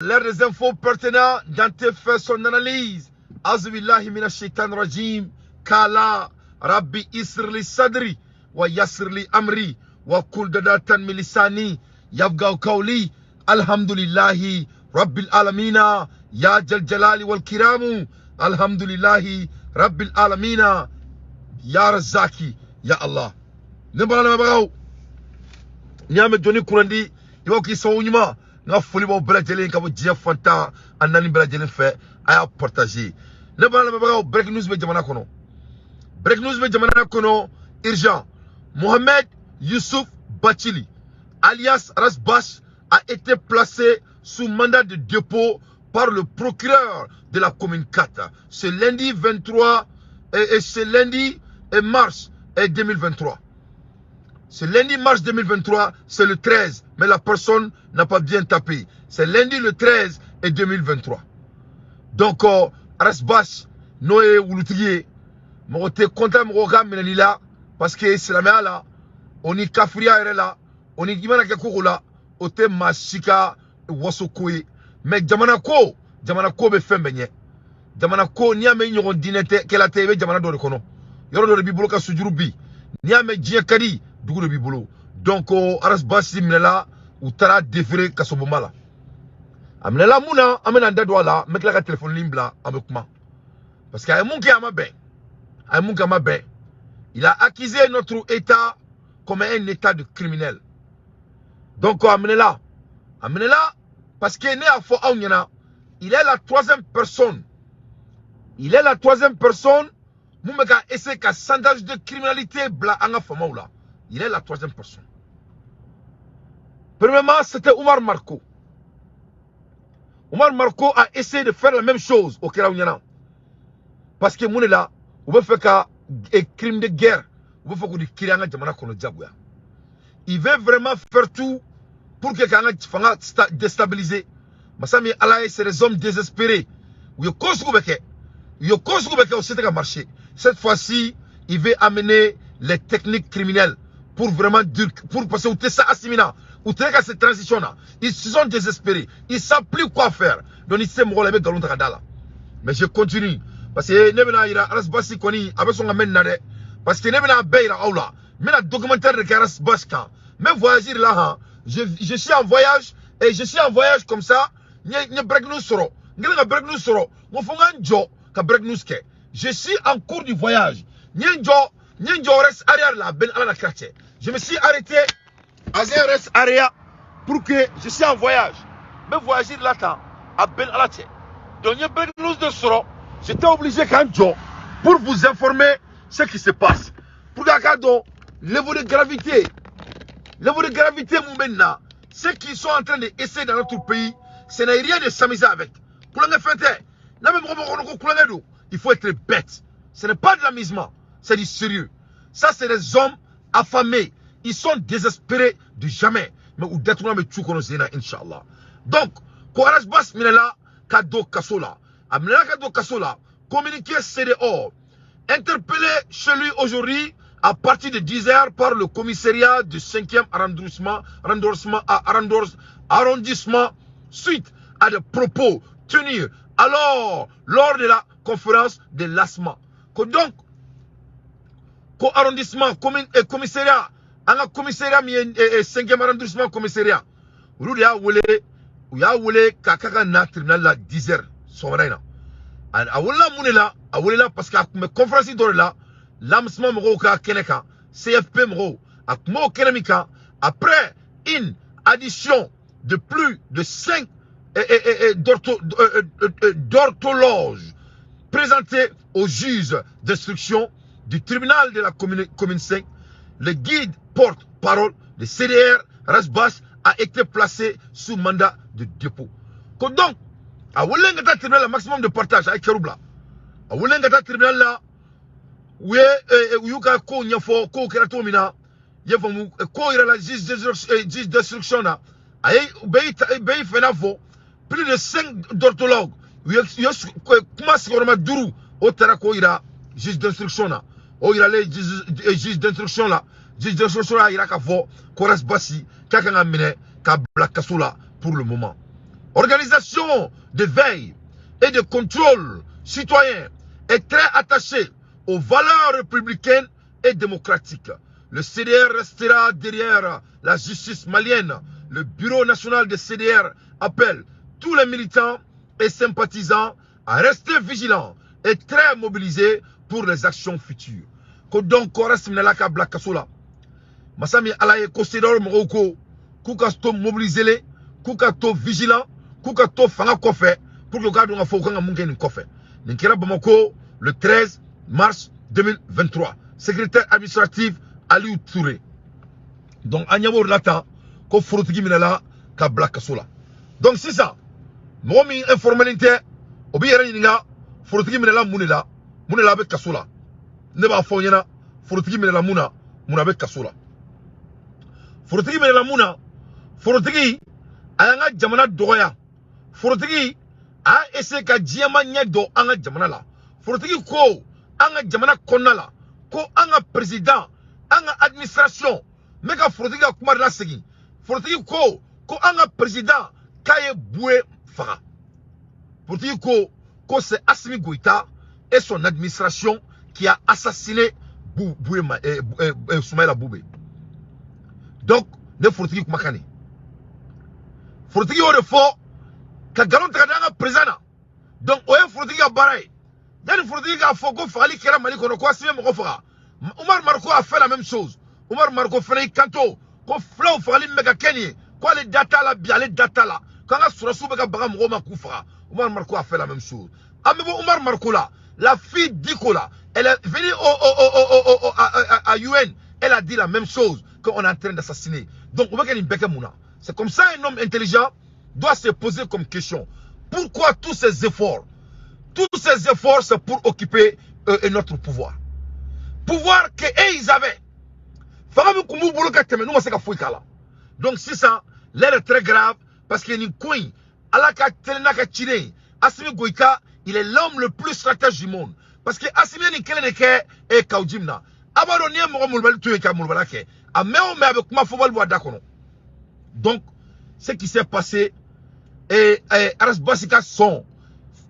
L'heure des infos pertinentes, Dante fait son analyse. أعوذ بالله من الشيطان الرجيم. Kala رب اشرح لي صدري ويسر لي أمري واحلل عقدة من لساني يفقهوا قولي. الحمد لله رب العالمين يا ذا الجلال والإكرام. الحمد لله رب العالمين يا رزاق يا الله. Ne bala n'i y'a mɛn jɔnni kunnandi i b'a k'i sababu ɲuman. N ka foli b'aw bɛɛ lajɛlen ka bɔ diɲɛ fantan a naani bɛɛ lajɛlen fɛ. A y'a partager. Ne b'a lamɛnbagaw, break news bɛ jamana kɔnɔ, break news bɛ jamana kɔnɔ, urgent. Mohamed Youssouf Bathily, alias Ras Bath, a été placé sous mandat de dépôt par le procureur de la commune 4 ce lundi 23 et ce lundi et mars et 2023. Ce lundi mars 2023, c'est le 13, mais la personne n'a pas bien tapé. C'est lundi le 13 et 2023. Donc, Ras Bath, n'o ye wulutigi ye, mɔgɔ tɛ content mɔgɔ ka minɛli la, parce que silamɛya la, o ni kafiriya yɛrɛ la, o ni i mana kɛ koko la, o tɛ maa si ka waso ko ye. Mais jamana ko, jamana ko bɛ fɛn bɛɛ ɲɛ. Jamana ko, n'i y'a mɛn ɲɔgɔn diinɛ tɛ kɛla tɛ, i bɛ jamana dɔ de kɔnɔ, yɔrɔ dɔ de b'i bolo ka sujuru bi. N'i y'a mɛn diɲɛ ka di, dugu de b'i bolo. Donc Ras Bath minɛla, u taara déféré kasobonba la. A minɛla mun na? An bɛna an da don a la. N bɛ tila ka téléphone bila, an bɛ kuma, parce que a ye mun kɛ, a ma bɛn. A ye mun kɛ, a ma bɛn. Il a accusé notre état comme un état de criminel. Donc a minɛla, a minɛla parce que ne y'a fɔ aw ɲɛna, il est la troisième personne, il est la troisième personne mun bɛ ka essayer ka chantage de criminalité bila an ka faamaw la. Il est la troisième personne. Premièrement, c'était Oumar Mariko. Oumar Mariko a essayé de faire la même chose au kɛra ɲɛna, parce que mun de la, u bɛ fɛ ka crime de guerre, u bɛ fɛ k'o de créer an ka jamana kɔnɔ jagoya. Il veut vraiment faire tout pour que k'an ka fanga déstabiliser. Masa min Ala ye, c'est des hommes désespérés. U ye ko sugu bɛ kɛ, u ye ko sugu bɛ kɛ, o se tɛ ka marcher. Cette fois-ci, il veut amener les techniques criminelles pour vraiment dire, pour parce que u tɛ se Assimi na, u tɛ ka cette transition na. Ils se sont désespérés, ils savent plus quoi faire. Donc ni se mɔgɔ la, i bɛ nkalon ta ka da la. Mais je continue, parce que ne bɛna yira Ras Bath kɔni, a bɛ sɔn ka mɛn nin na dɛ, parce que ne bɛna a bɛɛ yira aw la. N bɛna documentaire de kɛ Ras Bath kan. N bɛ voyage de la han. Je suis en voyage et je suis en voyage comme ça. N ye break news sɔrɔ, n kɛlen ka break news sɔrɔ, n ko fo n ka n jɔ ka break news kɛ. Je suis en cours du voyage. N ye n jɔ, n ye n jɔ rest area la, bɛn Ala la kira cɛ. Je me suis arrêté à un rest area pour que je suis en voyage, n bɛ voyage de la tan, a bɛn Ala cɛ. Donc n ye break news de sɔrɔ, j'étais obligé k'an jɔ pour vous informer ce qui se passe, pour que a k'a dɔn niveau de gravité, niveau de gravité mun bɛ nin na. Ce qu'ils sont en train de essayer dans notre pays, ce n'est rien de s'amuser avec. Kulonkɛ fɛn tɛ. N'a bɛ mɔgɔ mɔgɔ kɔnɔ ko kulonkɛ don, il faut être bête. Ce n'est pas de l'amusement, c'est du sérieux. Ça, c'est des hommes affamés, ils sont désespérés du jamais. Mais u datugulan bɛ cu kɔnɔ sen na, inchallah. Donc ko Ras Bath minɛla ka don kaso la, a minɛla ka don kaso la. Communiqué CDO: interpellé chez lui aujourd'hui à partir de 10 heures par le commissariat du 5e arrondissement suite à des propos tenus alors lors de la conférence de l'ASMA. Ko donc ko arrondissement commune et commissariat, an ka commissariat min ye 5e arrondissement commissariat, olu de y'a wele, u y'a wele k'a ka na tribunal la 10 heures sɔgɔmada in na. A welela mun de la? A welela parce que a tun bɛ conférence dɔ de la, l'AMSMA mɔgɔw ka kɛnɛ kan, CFP mɔgɔw. A tun b'o kɛnɛ min kan, après une addition de plus de 5 d'horloges présenté au juge d'instruction du tribunal de la commune 5, le guide porte-parole de CDR, Ras Bath, a été placé sous mandat de dépôt. Donc, a wele ka taa tribunal la. Maximum de partage, a ye kɛr'u bila. A wele ka taa tribunal la, u ye u y'u ka kow ɲɛfɔ, kow kɛra cogo min na, i y'a faamu, kow yɛrɛ la juge d'instruction na, a ye bɛɛ y'i fɛnɛ fɔ. Plus de cinq d'orthologues, u ye kuma sigiyɔrɔma duuru, o taara k'o yira juge d'instruction na. O yiralen juge d'instruction la, juge d'instruction y'a yira k'a fɔ ko Ras Bath k'a kan ka minɛ ka bila kaso la pour le moment. Organisation de veille et de contrôle citoyen, est très attachée aux valeurs républicaines et démocratiques. Le CDR restera derrière la justice malienne. Le bureau national de CDR appelle tous les militants et sympathisants à rester vigilants et très mobilisés pour les actions futures. Ko donc ko Ras minɛla ka bila kaso la. Masa min Ala ye, ko CDR mɔgɔw ko k'u ka to mobiliser, k'u ka to vigilant, k'u ka to fanga kɔfɛ pour que u k'a dɔn k'a fɔ u kan ka mun kɛ nin kɔfɛ. Nin kɛra Bamako le 13 mars 2023. Secrétaire administratif Aliou Touré. Donc an ɲɛ b'o de la tan ko forotigi minɛla ka bila kaso la. Donc sisan, mɔgɔ min informé tɛ, o b'i yɛrɛ ɲininka forotigi minɛla mun de la, mun de la a bɛ kaso la. Ne b'a fɔ aw ɲɛna, forotigi minɛla mun na, mun na a bɛ kaso la. Forotigi minɛla mun na? Forotigi a y'an ka jamana dɔgɔya. Forotigi a y'a essayer ka diɲɛma ɲɛ dɔn an ka jamana la. Forotigi ko an ka jamana kɔnɔna la ko an ka président, an ka administration, n bɛ ka forotigi ka kuma de lasegin. Forotigi ko ko an ka président k'a ye Bouye faga. Forotigi ko ko c'est Assimi Goïta et son administration qui a assassiné Bouye, Soumaïla Boubé. Donc ne forotigi kumakan nin, forotigi y'o de fɔ ka nkalon ta ka da an ka président na. Donc o ye forotigi ka baara ye. Yanni forotigi k'a fɔ ko fagali kɛra Mali kɔnɔ, ko Assimi ye mɔgɔ faga, Umar Mariko a fait la même chose. Umar Mariko fana y'i kanto ko fulaw fagali min bɛ ka kɛ nin ye, ko ale da t'a la bi, ale da t'a la, k'an ka sɔrɔsiw bɛ ka baga mɔgɔw ma k'u faga. Umar Mariko a fait la même chose. An bɛ bɔ Umar Mariko la, la fille Diko là, elle est venue au, au, à, à, à UN, elle a dit la même chose, qu'on est en train d'assassiner. Donc on va kɛ nin bɛɛ kɛ mun na? C'est comme ça, un homme intelligent doit se poser comme question: pourquoi tous ces efforts? Tous ces efforts, c'est pour occuper notre pouvoir, pouvoir que eux ils avaient. Fanga min kun b'u bolo ka tɛmɛ, n'u ma se ka foyi k'a la. Donc sisan, l'heure est très grave, parce que nin ko in, Ala ka teli n'a ka ciden ye. Assimi Goïta, il est l'homme le plus stratège du monde, parce que Assimi ye nin kelen de kɛ e Kaou Djim na. A b'a dɔn n'i ye mɔgɔ molobali to yen ka molobala kɛ, a mɛn o mɛn, a bɛ kuma fɔbali bɔ a da kɔnɔ. Donc ce qui s'est passé et Ras Bath ka sɔn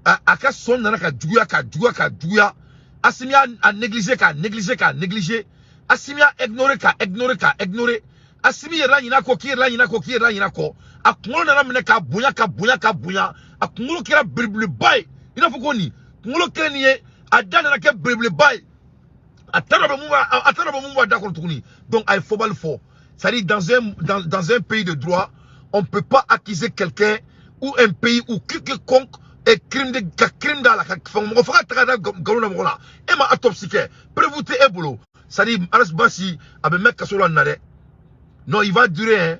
a ka sɔn nana ka juguya, ka juguya, ka juguya. Assimi a négligé, k'a négligé, k'a négligé. Assimi a ignoré, k'a ignoré, k'a ignoré. Assimi yɛrɛ la ɲinɛ kɔ, k'i yɛrɛ la ɲinɛ kɔ, k'i yɛrɛ la ɲinɛ kɔ. A kunkolo nana minɛ k'a bonya, ka bonya, ka bonya. A kunkolo kɛra belebeleba ye, i n'a fɔ ko nin kunkolo kɛlen nin ye. A da nana kɛ belebeleba ye, a t'a dɔn bɛ mun b'a, a t'a dɔn bɛ mun b'a da kɔnɔ tuguni. Donc a ye fɔbali fɔ. C'est-à-dire, dans un pays de droit, on peut pas accuser quelqu'un ou un pays ou quiconque et crime de ka crime da la, ka fɛn mɔgɔ faga ta ka da nkalon na mɔgɔ la. E ma autopsie kɛ, preuve tɛ e bolo. C'est-à-dire, Ras Bath a bɛ mɛn kaso la nin na dɛ. Non, il va durer hein.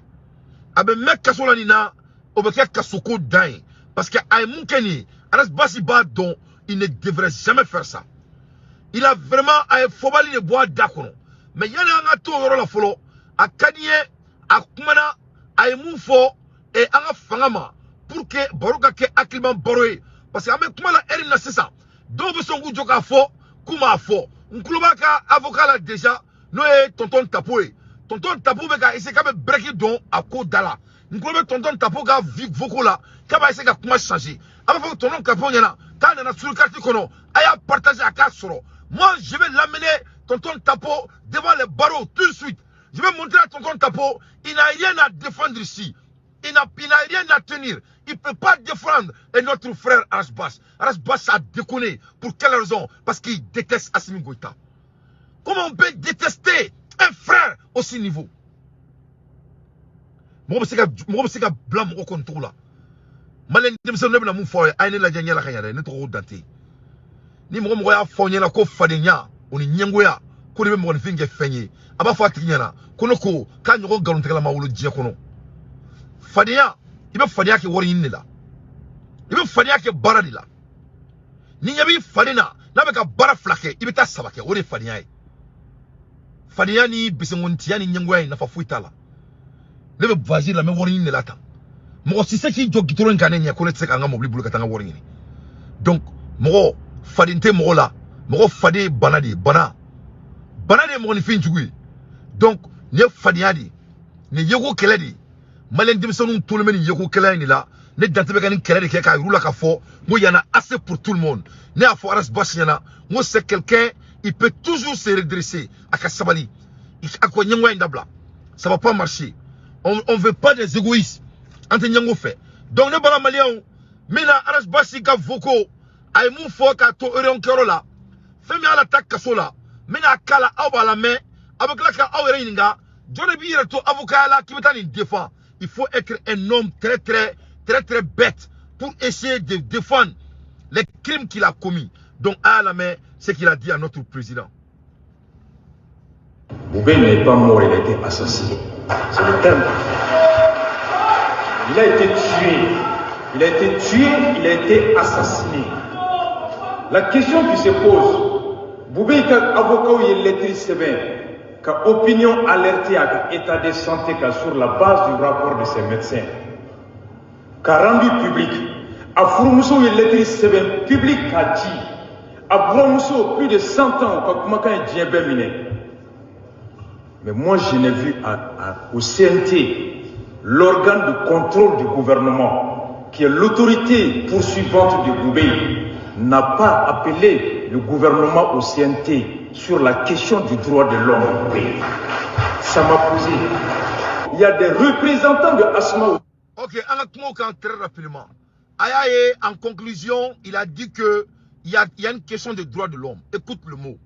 A bɛ mɛn kaso la nin na, o bɛ kɛ kasoko dan ye, parce que a ye mun kɛ nin ye, Ras Bath b'a dɔn, il ne devrait jamais faire ça. Il a vraiment, a ye fɔbali de bɔ a da kɔnɔ. Mais yanni an ka to o yɔrɔ la fɔlɔ, a ka di n ye a kumana, a ye mun fɔ an ka fanga ma pour que baro ka kɛ hakiliman baro ye, parce que an bɛ kuma la heure min na sisan, dɔw bɛ sɔn k'u jɔ k'a fɔ k'u m'a fɔ. N tulo b'a ka avocat la déjà, n'o ye tonton Tapo ye. Tonton Tapo bɛ ka essayer k'a bɛ break don a ko da la. N tulo bɛ tonton Tapo ka vocaux la k'a b'a essayer ka kuma changer. A b'a fɔ tonton Tapo ɲɛna k'a nana sur carte kɔnɔ, a y'a partager a k'a sɔrɔ. Moi, je vais l'amener, tonton Tapo, devant les barreaux tout de suite. Je vais montrer à tonton Tapo, il n'a rien à défendre ici. Il n'a rien à tenir. Il ne peut pas défendre et notre frère Ras Bath. Ras Bath a déconné. Pour quelle raison? Parce qu'il déteste Assimi Goïta. Comment on peut détester un frère aussi niveau? Mɔgɔ bɛ se ka, mɔgɔ bɛ se ka bila mɔgɔ kɔni cogo la. Maliyɛn denmisɛnnin, ne bɛna mun fɔ aw ye? A ye ne lajɛ ɲɛ la ka ɲɛ dɛ. Ne tɔgɔ ko Dante. Ni mɔgɔ mɔgɔ y'a fɔ aw ɲɛna ko fadenya o ni ɲɛngoya ko de bɛ mɔgɔninfin kɛ fɛn ye, a b'a fɔ a tigi ɲɛna ko ne ko k'a ɲɔgɔn nkalontigɛla ma wolo diɲɛ kɔnɔ. Fadenya, i bɛ fadenya kɛ wari ɲini de la, i bɛ fadenya kɛ baara de la. Ni ɲɛ b'i faden na, n'a bɛ ka baara fila kɛ, i bɛ taa saba kɛ, o de ye fadenya ye. Fadenya ni bisenkɔnitiya ni ɲɛngoya in, nafa foyi t'a la. Ne bɛ voyage la, n bɛ wari ɲini de la tan. Mɔgɔ si se k'i jɔ goudron in kan ne ɲɛ ko ne tɛ se k'an ka mobili bolo ka taa n ka wari ɲini. Donc mɔgɔ faden tɛ mɔgɔ la. Mɔgɔ faden ye bana de ye. Bana, bana de ye mɔgɔninfin jugu ye. Donc nin ye fadenya de ye, nin ye yeko kɛlɛ de ye. Maliyɛn denmisɛnninw tolen bɛ nin yeko kɛlɛ in de la. Ne Dante bɛ ka nin kɛlɛ de kɛ k'a yir'u la k'a fɔ n ko y en a assez pour tout le monde. Ne y'a fɔ Ras Bath ɲɛna n ko c'est quelqu'un, il peut toujours se redresser. A ka sabali, a ko ɲɛngoya in dabila, ça va pas marcher. On veut pas des égoïstes, an tɛ ɲɛngo fɛ. Donc ne bala maliyɛnw, min na Ras Bath ka vocaux, a ye mun fɔ k'a to réunion kɛyɔrɔ la, fɛn min y'a la ta kaso la, n bɛna k'a la, aw b'a lamɛn, aw bɛ tila ka aw yɛrɛ ɲininka jɔn de b'i yɛrɛ to avocat la k'i bɛ taa nin défend. Il faut être un homme très très très très bête pour essayer de défendre les crimes qu'il a commis. Donc a y'a lamɛn ce qu'il a dit à notre président. Boubèye n'est pas mort, il a été assassiné. C'est le terme. Il a été tué. Il a été tué, il a été assassiné. La question qui se pose, Boubèye ka avocat ye lettre sɛbɛn ka opinion alerté a ka état de santé ka sur la base du rapport de ses médecins ka rendu public. A furumuso ye lettre sɛbɛn public k'a ci. A buramuso, plus de 100 ans, ka kumakan ye diɲɛ bɛɛ minɛ. Mais moi, je n'ai vu au CNT, l'organe de contrôle du gouvernement, qui est l'autorité poursuivante de Boubèye, n'a pas appelé le gouvernement au CNT sur la question du droit de l'homme au pays. Ça m'a posé. Il y a des représentants de Asma. Ok, an ka kuma o kan très rapidement. A y'a ye, en conclusion, il a dit que il y a une question de droit de l'homme. Écoute le mot.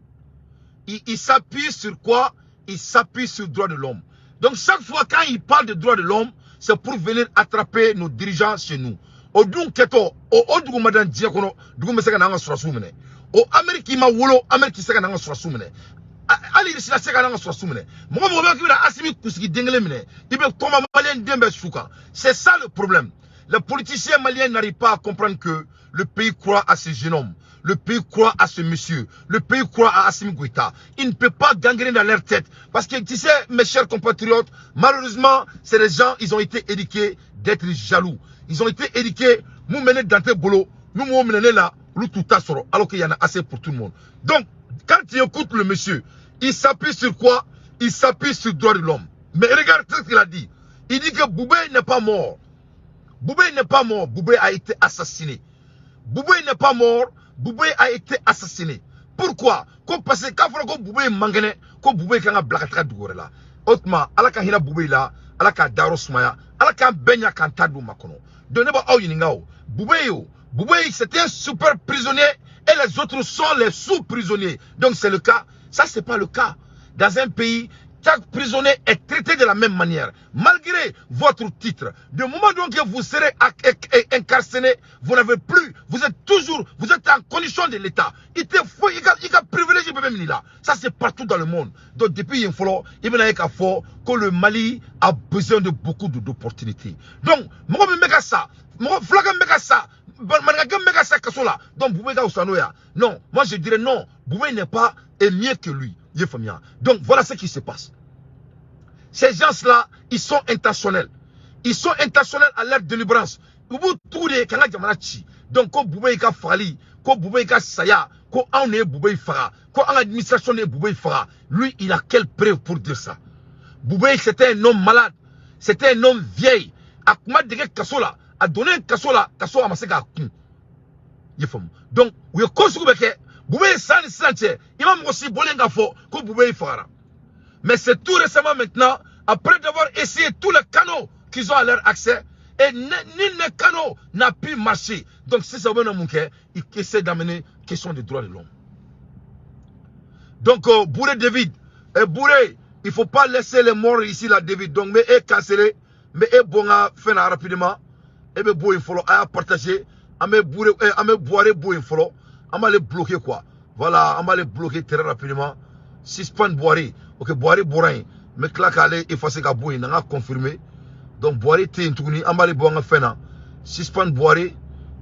Il s'appuie sur quoi? Il s'appuie sur le droit de l'homme. Donc chaque fois quand il parle de droit de l'homme, c'est pour venir attraper nos dirigeants chez nous. O dun kɛtɔ o dugu ma dan diɲɛ kɔnɔ, dugu bɛ se ka n'an ka sɔrɔsiw minɛ. O Amérique ma wolo, Amérique tɛ se ka n'an ka sɔrɔsiw minɛ. Hali Irisi se ka n'an ka sɔrɔsiw minɛ. Mɔgɔ mɔgɔ bɛ k'i bɛna Asimi kunsigi den kelen minɛ, i bɛ tɔnba maliyɛn den bɛɛ su kan. C'est ça le problème. Les politiciens maliens n'arrivent pas à comprendre que le pays croit à ce jeune homme. Le pays croit à ce monsieur. Le pays croit à Assimi Goïta. Il ne peut pas gangréner dans leur tête. Parce que tu sais, mes chers compatriotes, malheureusement, c'est des gens, ils ont été éduqués d'être jaloux. Ils ont été éduqués, nous mener dans tes bolo, nous mener là, nous tout à sort, alors qu'il y en a assez pour tout le monde. Donc, quand tu écoutes le monsieur, il s'appuie sur quoi? Il s'appuie sur le droit de l'homme. Mais regarde ce qu'il a dit. Il dit que Boubèye n'est pas mort. Boubèye n'est pas mort. Boubèye a été assassiné. Boubèye n'est pas mort. Boubèye a été assassiné. Pourquoi? Ko parce que k'a fɔra ko Boubèye man kɛnɛ, ko Boubèye kan ka bila ka taga dugu wɛrɛ la. O tuma, Ala ka hinɛ Boubèye la, Ala k'a dayɔrɔ sumaya, Ala k'an bɛɛ ɲa k'an ta d'u ma kɔnɔ. Donc ne b'aw ɲininka o, Boubèye o, Boubèye, c'était un super prisonnier et les autres sont les sous-prisonniers. Donc c'est le cas. Ça, c'est pas le cas. Dans un pays, chaque prisonnier est traité de la même manière, malgré votre titre. Du moment donc que vous serez incarcéré, vous n'avez plus, vous êtes toujours, vous êtes en condition de l'État. Il te faut, il a privilégié même là. Ça, c'est partout dans le monde. Donc depuis il faut, il faut que le Mali a besoin de beaucoup d'opportunités. Donc, moi, je ça, moi, ça, kaso la. Donc, Boubèye ka fisa. Non, moi je dirais non. Boubèye n'est pas mieux que lui. Donc voilà ce qui se passe. Ces gens-là, ils sont intentionnels. Ils sont intentionnels à leur délivrance. U b'u tugu de k'an ka jamana ci. Donc ko Boubèye ka fagali, ko Boubèye ka saya, ko anw de ye Boubèye faga, ko an ka administration de ye Boubèye faga. Lui, il a quelle preuve pour dire ça? Boubèye, c'était un homme malade. C'était un homme vieil. A kuma dege kaso la, a donnen kaso la, kaso a ma se k'a kun. I ye faamu? Donc u ye ko sugu bɛɛ kɛ. Boubèye san ni sisan cɛ, i ma mɔgɔ si bɔlen k'a fɔ ko Boubèye fagara. Mais c'est tout récemment maintenant, après d'avoir essayé tous les canaux qu'ils ont à leur accès, et nul ne canaux n'a pu marcher. Donc si ça veut dire, il essaie d'amener question des droits de l'homme. Donc, Bourré David, et Bourré, il ne faut pas laisser les morts ici, là, David. Donc, mais est cancellé, mais est bon à faire rapidement. Et bien, bon, il faut partager. Mais Bourré, mais Bourré, bon, il faut, on va les bloquer, quoi. Voilà, on va les bloquer très rapidement. Suspend Boiré. Ok, Boiré, Bourré. Mais tila k'ale effacer ka bɔ yen, n'an ka confirmer. Donc Boiré tɛ yen tuguni, an b'ale bɔ an ka fɛn na. Suspend Boiré.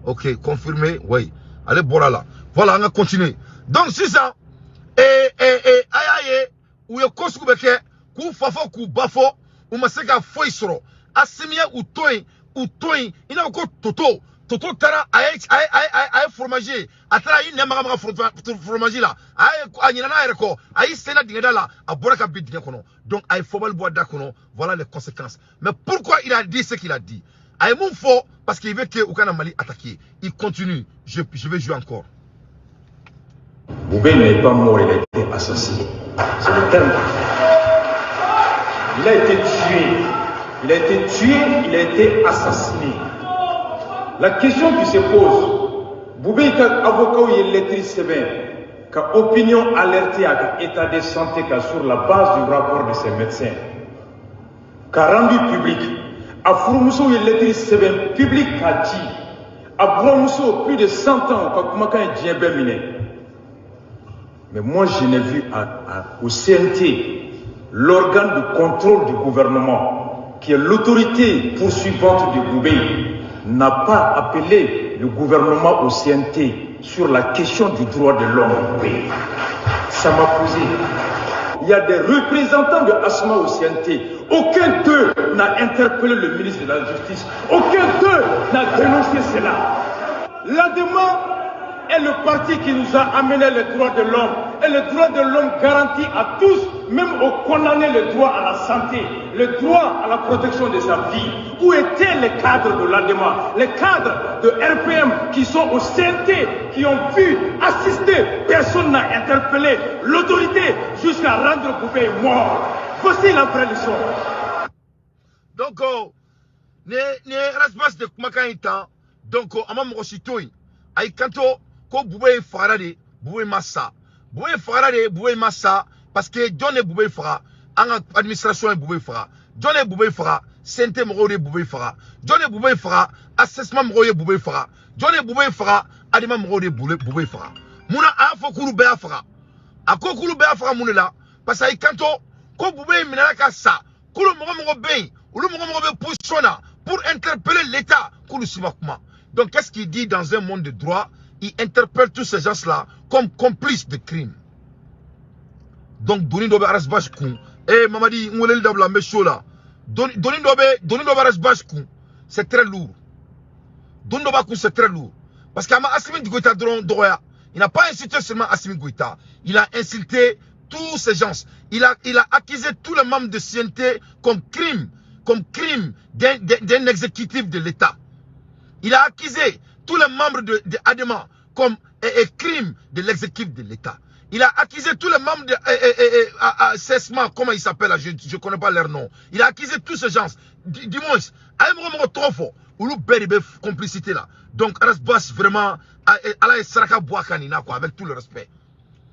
Ok, confirmer, oui, ale bɔra la. Voilà, an ka continuer. Donc sisan a y'a ye, u ye ko sugu bɛ kɛ k'u fa fɔ, k'u ba fɔ, u ma se ka foyi sɔrɔ. Asimi ye u to yen, u to yen i n'a fɔ ko toto taara a ye fromage ye, a taara a y'i nɛn maga maga fromage la, a ye a ɲinɛna a yɛrɛ kɔ, a y'i sen da dingɛ da la, a bɔra ka bin dingɛ kɔnɔ. Donc a ye fɔbali bɔ a da kɔnɔ. Voilà les conséquences. Mais pourquoi il a dit ce qu'il a dit? A ye mun fɔ? Parce qu'il veut que u kana Mali attaquer. Il continue, je vais jouer encore. Boubèye n'est pas mort, il a été assassiné. C'est le terme. Il a été tué. Il a été tué, il a été assassiné. La question qui se pose, Boubèye ka avocat ye lettre sɛbɛn ka opinion alerté a ka état de santé kan sur la base du rapport de ses médecins, ka rendu public. A furumuso ye lettre sɛbɛn public k'a ci. A buramuso, plus de 100 ans, ka kumakan ye diɲɛ bɛɛ minɛ. Mais moi, je n'ai vu au CNT, l'organe de contrôle du gouvernement, qui est l'autorité poursuivante de Boubèye, n'a pas appelé le gouvernement au CNT sur la question du droit de l'homme. Ça m'a posé. Il y a des représentants de ASMA au CNT. Aucun d'eux n'a interpellé le ministre de la Justice. Aucun d'eux n'a dénoncé cela. L'ADEMA est le parti qui nous a amené les droits de l'homme. Et le droit de l'homme garantit à tous, même aux condamnés, le droit à la santé, le droit à la protection de sa vie. Où étaient les cadres de l'ADEMA, les cadres de RPM qui sont au CNT, qui ont vu assister? Personne n'a interpellé l'autorité jusqu'à rendre Boubèye mort. Voici la vraie leçon. Donc, oh, ne Ras Bath de kumakan in tan. Donc, oh, a ma mɔgɔ si to yen. A y'i kanto ko Boubèye fagara de, Boubèye ma sa. Boubèye fagara de, Boubèye ma sa. Parce que jɔn de Boubèye faga? An ka administration ye Boubèye faga. Jɔn de Boubèye faga? CNT mɔgɔw de ye Boubèye faga. Jɔn de Boubèye faga? ASMA mɔgɔw ye Boubèye faga. Jɔn de Boubèye faga? ADEMA mɔgɔw de ye Boubèye faga. Munna a y'a fɔ k'olu bɛɛ y'a faga? A ko k'olu bɛɛ y'a faga mun de la? Parce que a y'i kanto ko Boubèye minɛna ka sa, k'olu mɔgɔ mɔgɔ bɛ yen, olu mɔgɔ mɔgɔ bɛ position na pour interpeller l'État, k'olu si ma kuma. Donc qu'est-ce qu'il dit? Dans un monde de droit, il interpelle tous ces gens-là comme complices de crime. Donc doni dɔ bɛ Ras Bath kun. Eh Mamadi, n weleli dabila, n bɛ show la. Doni dɔ bɛ Ras Bath kun, c'est très lourd. Doni dɔ b'a kun, c'est très lourd, parce que a ma Assimi Goïta dɔrɔn dɔgɔya. Il n'a pas insulté seulement Assimi Goïta, il a insulté tous ces gens. Il a accusé tous les membres de CNT comme crime d'un exécutif de l'État. Il a accusé tous les membres de ADEMA comme et crime de l'exécutif de l'État. Il a accusé tous les membres de CESMA, comment il s'appelle, je ne connais pas leur nom. Il a accusé tous ces gens. Du moins, a ye mɔgɔ mɔgɔ tɔgɔ fɔ, olu bɛɛ de bɛ complicité la. Donc Ras Bath, vraiment, Ala ye saraka bɔ a kan nin na quoi, avec tout le respect.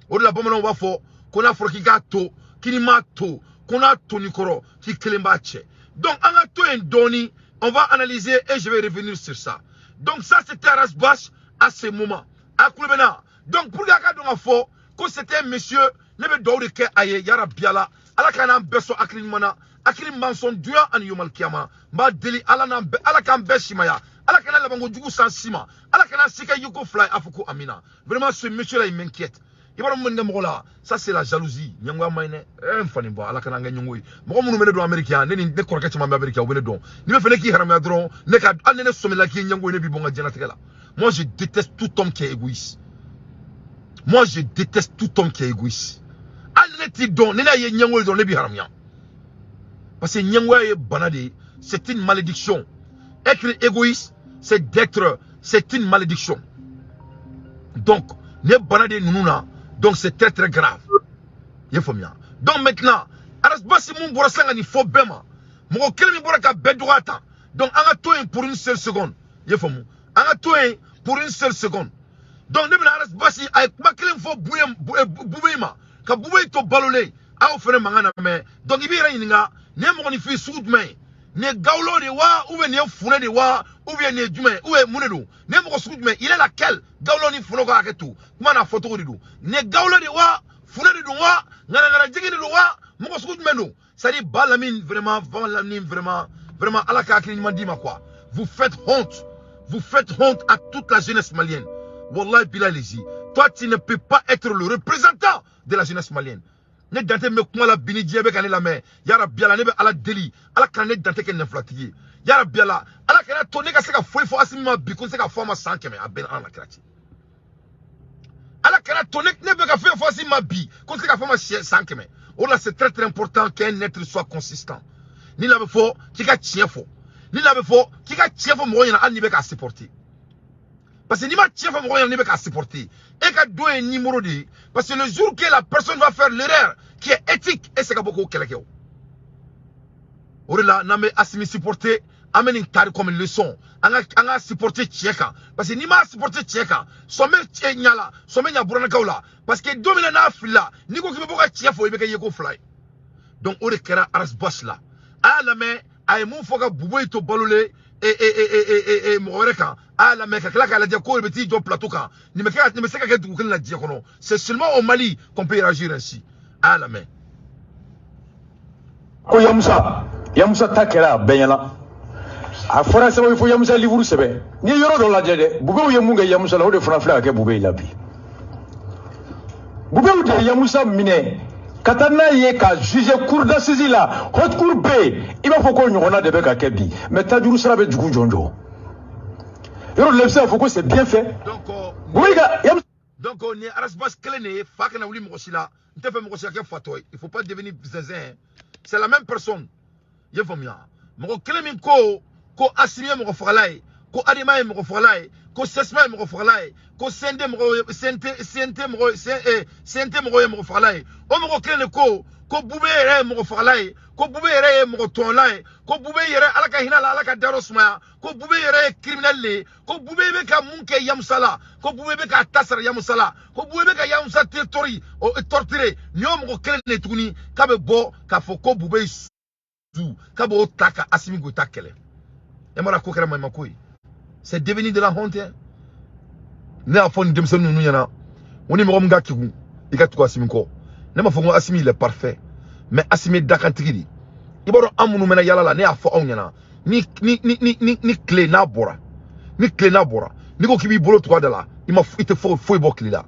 O de la bamananw b'a fɔ ko n'a fɔra k'i k'a to, k'i ni m'a to, ko n'a to n'i kɔrɔ, k'i kelen b'a cɛ. Donc an ka to yen dɔɔni, on va analyser et je vais revenir sur ça. Donc ça, c'était Ras Bath à ce moment. A kulo bɛ na. Donc pour que a ka dɔn ka fɔ ko c'était un monsieur, ne bɛ dugawu de kɛ a ye, yarabi Ala, Ala ka n'an bɛɛ sɔn hakili ɲuman na, hakili min b'an sɔn dunya ani yomal kiyama. N b'a deli Ala n'an bɛɛ, Ala k'an bɛɛ simaya, Ala kana labanko jugu san si ma, Ala kana si kɛ yiko fila ye, a fɔ ko amina. Vraiment, ce monsieur là, il m'inquiète. I b'a dɔn mun bɛ mɔgɔ la? Ça, c'est la jalousie. Ɲɛngoya man ɲi dɛ. Ɛ n fa nin bɔ, Ala kana an kɛ ɲɛngo ye. Mɔgɔ minnu bɛ ne dɔn Amérique yan, ne ni ne kɔrɔkɛ caman bɛ Amérique yan, u bɛ ne dɔn. N'i bɛ fɛ ne k'i haramuya dɔrɔn, ne ka hali ni ne sɔmina k'i ye ɲɛngo ye, ne b'i bɔ n ka diɲɛlatigɛ la. Moi, je déteste tout homme qui est égoïste. Moi, je déteste tout homme qui est égoïste. Hali ne t'i dɔn, ni ne ye ɲɛngo ye dɔrɔn, ne b'i haramuya, parce que ɲɛngoya ye bana de ye, c'est une malédiction. Être égoïste, c'est une malédiction. Donc nin ye bana de ye ninnu na. Donc c'est très très grave, i ye faamuya? Donc maintenant, Ras Bath mun bɔra sisan ka nin fɔ bɛɛ ma, mɔgɔ kelen min bɔra ka bɛɛ dɔgɔya tan. Donc an ka to yen pour une seule seconde, i ye faamu? An ka to yen pour une seule seconde. Donc ne bɛna Ras Bath, a ye kuma kelen fɔ Boubèye ma ka Boubèye to balolen, a y'o fɛnɛ mankan na mɛn. Donc i b'i yɛrɛ ɲininka, nin ye mɔgɔninfin sugu jumɛn ye? Nin ye gawulɔ de wa, ou bien nin ye funɛ de wa, ou bien nin ye jumɛn ye, ou bien mun de don? Nin ye mɔgɔ sugu jumɛn? Il est laquelle? Gawulɔ ni funɛ ka hakɛ to kuma n'a fɔcogo de don. Nin ye gawulɔ de wa, funɛ de don wa, ŋanaŋanajigi de don wa, mɔgɔ sugu jumɛn don? C'est à dire, Ba Lamine, vraiment, Ba Lamine, vraiment, vraiment, Ala ka hakili ɲuman d'i ma quoi. Vous faites honte, vous faites honte à toute la jeunesse malienne. Wallahi bilahi, toi, tu ne peux pas être le représentant de la jeunesse malienne. Ne Dante bɛ kuma la bi ni diɲɛ bɛ ka ne lamɛn. Yarabi Ala, ne bɛ Ala deli, Ala kana ne Dante kɛ nɛfilatigi ye. Yarabi Ala, Ala kana to ne ka se ka foyi fɔ Asimi ma bi ko n se ka fɔ a ma san 100, a bɛɛ ni Ala na kira cɛ. Ala kana to ne bɛ ka fɛn fɔ Asimi ma bi ko n se ka fɔ a ma san 100. O de la, c'est très très important qu'un être soit consistant. Ni la bɛ fɔ k'i ka tiɲɛ fɔ. Ni Ni la bɛ fɔ k'i ka tiɲɛ fɔ mɔgɔ ɲɛna, hali n'i bɛ k'a supporter, parce que n'i ma tiɲɛ fɔ mɔgɔ ɲɛna n'i bɛ k'a supporter, e ka don ye numéro de ye. Parce que le jour que la personne va faire l'erreur qui est éthique, e se ka bɔ k'o kɛlɛ kɛ. O de la, n'an bɛ Asimi supporter, an bɛ nin tari comme leçon. An ka supporter tiɲɛ kan, parce que n'i m'a supporter tiɲɛ kan, sɔn bɛ cɛ ɲa la, sɔn bɛ ɲa buranakaw la. Parce que don min na n'a filila, n'i ko k'i bɛ bɔ ka tiɲɛ fɔ, i bɛ kɛ yeko fila ye. Donc o de kɛra Ras Bath la. A y'a lamɛn, a ye mun fɔ ka Buboyi to balolen e e e e e e mɔgɔ wɛrɛ kan. A y'a lamɛn ka tila k'a lajɛ k'o de bɛ t'i jɔ plateau kan. Nin bɛ kɛ, nin bɛ se ka kɛ dugu kelen na diɲɛ kɔnɔ? C'est seulement au Mali qu'on peut réagir ainsi. A y'a lamɛn. Ko Yamusa, Yamusa ta kɛra a bɛɛ ɲɛna. A fɔra sababu fo Yamusa livre sɛbɛn. N'i ye yɔrɔ dɔ lajɛ dɛ, Bubew ye mun kɛ Yamusa la, o de fana filɛ ka kɛ Bube la bi. Bubew de ye Yamusa minɛ ka taa n'a ye ka juger cour d'assises la, haute cour bɛ yen. I b'a fɔ k'o ɲɔgɔnna de bɛ ka kɛ bi, mais tajuru sira bɛ jugu jɔnjɔn. Yɔrɔ dɔ la, i bɛ se k'a fɔ ko c'est bien fait. Donc Bube ka Yamusa. Donc nin ye Ras Bath kelen de ye. Fa kana wuli mɔgɔ si la. N tɛ fɛ mɔgɔ si ka kɛ fatɔ ye. Il faut pas devenir zinzin. C'est la même personne, i ye faamuya? Mɔgɔ kelen min ko ko Asimi ye mɔgɔ fagala ye, ko Adema ye mɔgɔ fagala ye, ko CSMA ye mɔgɔ fagala ye, ko CND mɔgɔw ye, CNT CNT mɔgɔ CNT mɔgɔw ye mɔgɔ fagala ye, o mɔgɔ kelen de ko ko Bube yɛrɛ ye mɔgɔ fagala ye, ko Bube yɛrɛ ye mɔgɔ tɔɲɔla ye, ko Bube yɛrɛ, Ala ka hinɛ la, Ala ka dayɔrɔ sumaya, ko Bube yɛrɛ ye criminel de ye, ko Bube bɛ ka mun kɛ Yamusa la, ko Bube bɛ k'a ta sara Yamusa la, ko Bube bɛ ka Yamusa territoire o torturer. Nin y'o mɔgɔ kelen de ye tuguni k'a bɛ bɔ k'a fɔ ko Bube su k'a b'o ta ka Asimi Goïta kɛlɛ. E m'a dɔn ko kɛra maɲumako ye. C'est devenu de la honte, hein. Ne y'a fɔ nin denmisɛnnin ninnu ɲɛna, n ko ni mɔgɔ min ka kegun, i ka tugu Asimi kɔ. Ne m'a fɔ ko Asimi, il est parfait, mais Asimi ye dakantigi de. I b'a dɔn, an minnu mɛna yala la, ne y'a fɔ aw ɲɛna, ni tile n'a bɔra, ni tile n'a bɔra, n'i ko k'i b'i bolo tugu a da la, i ma, i tɛ foyi foyi bɔ tile la.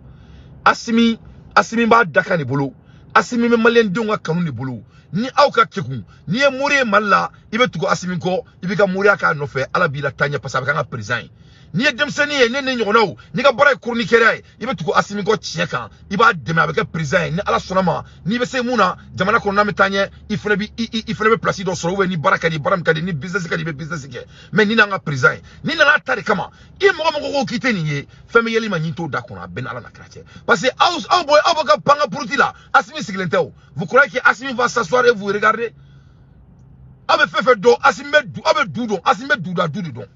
Asimi, Asimi b'a dakan de bolo. Asimi bɛ maliyɛndenw ka kanu de bolo. Ni aw ka kegun, n'i ye mori ye Mali la, i bɛ tugu Asimi kɔ, i b'i ka moriya k'a nɔfɛ, Ala b'i la taa ɲɛ, parce que a bɛ k'an ka président ye. N'i ye denmisɛnnin ye, ne ni ɲɔgɔnnaw, n'i ka baara ye chroniqueur ye, i bɛ tugu Asimi kɔ tiɲɛ kan, i b'a dɛmɛ, a bɛ kɛ président ye. Ni Ala sɔnna ma, n'i bɛ se mun na jamana kɔnɔ, n'an bɛ taa ɲɛ, i fana bɛ i fana bɛ place dɔ sɔrɔ, ou bien ni baara ka di, baara min ka di, ni business ka di, i bɛ business kɛ. Mais ni n'an ka président ye, ni nana ta de kama, i mɔgɔ mɔgɔ ko k'i tɛ nin ye, fɛn bɛ yɛlɛ ma, ɲin t'o da kɔnɔ. A bɛɛ ni Ala na kira cɛ, parce que aw bɔ, aw bɔ ka pan ka puruti la, Asimi sigilen tɛ o. Vous croyez que Asimi va s'asseoir et vous regarder? Aw bɛ fɛn fɛn dɔn, Asimi bɛ du, aw bɛ du dɔn, Asimi bɛ du da du de dɔn.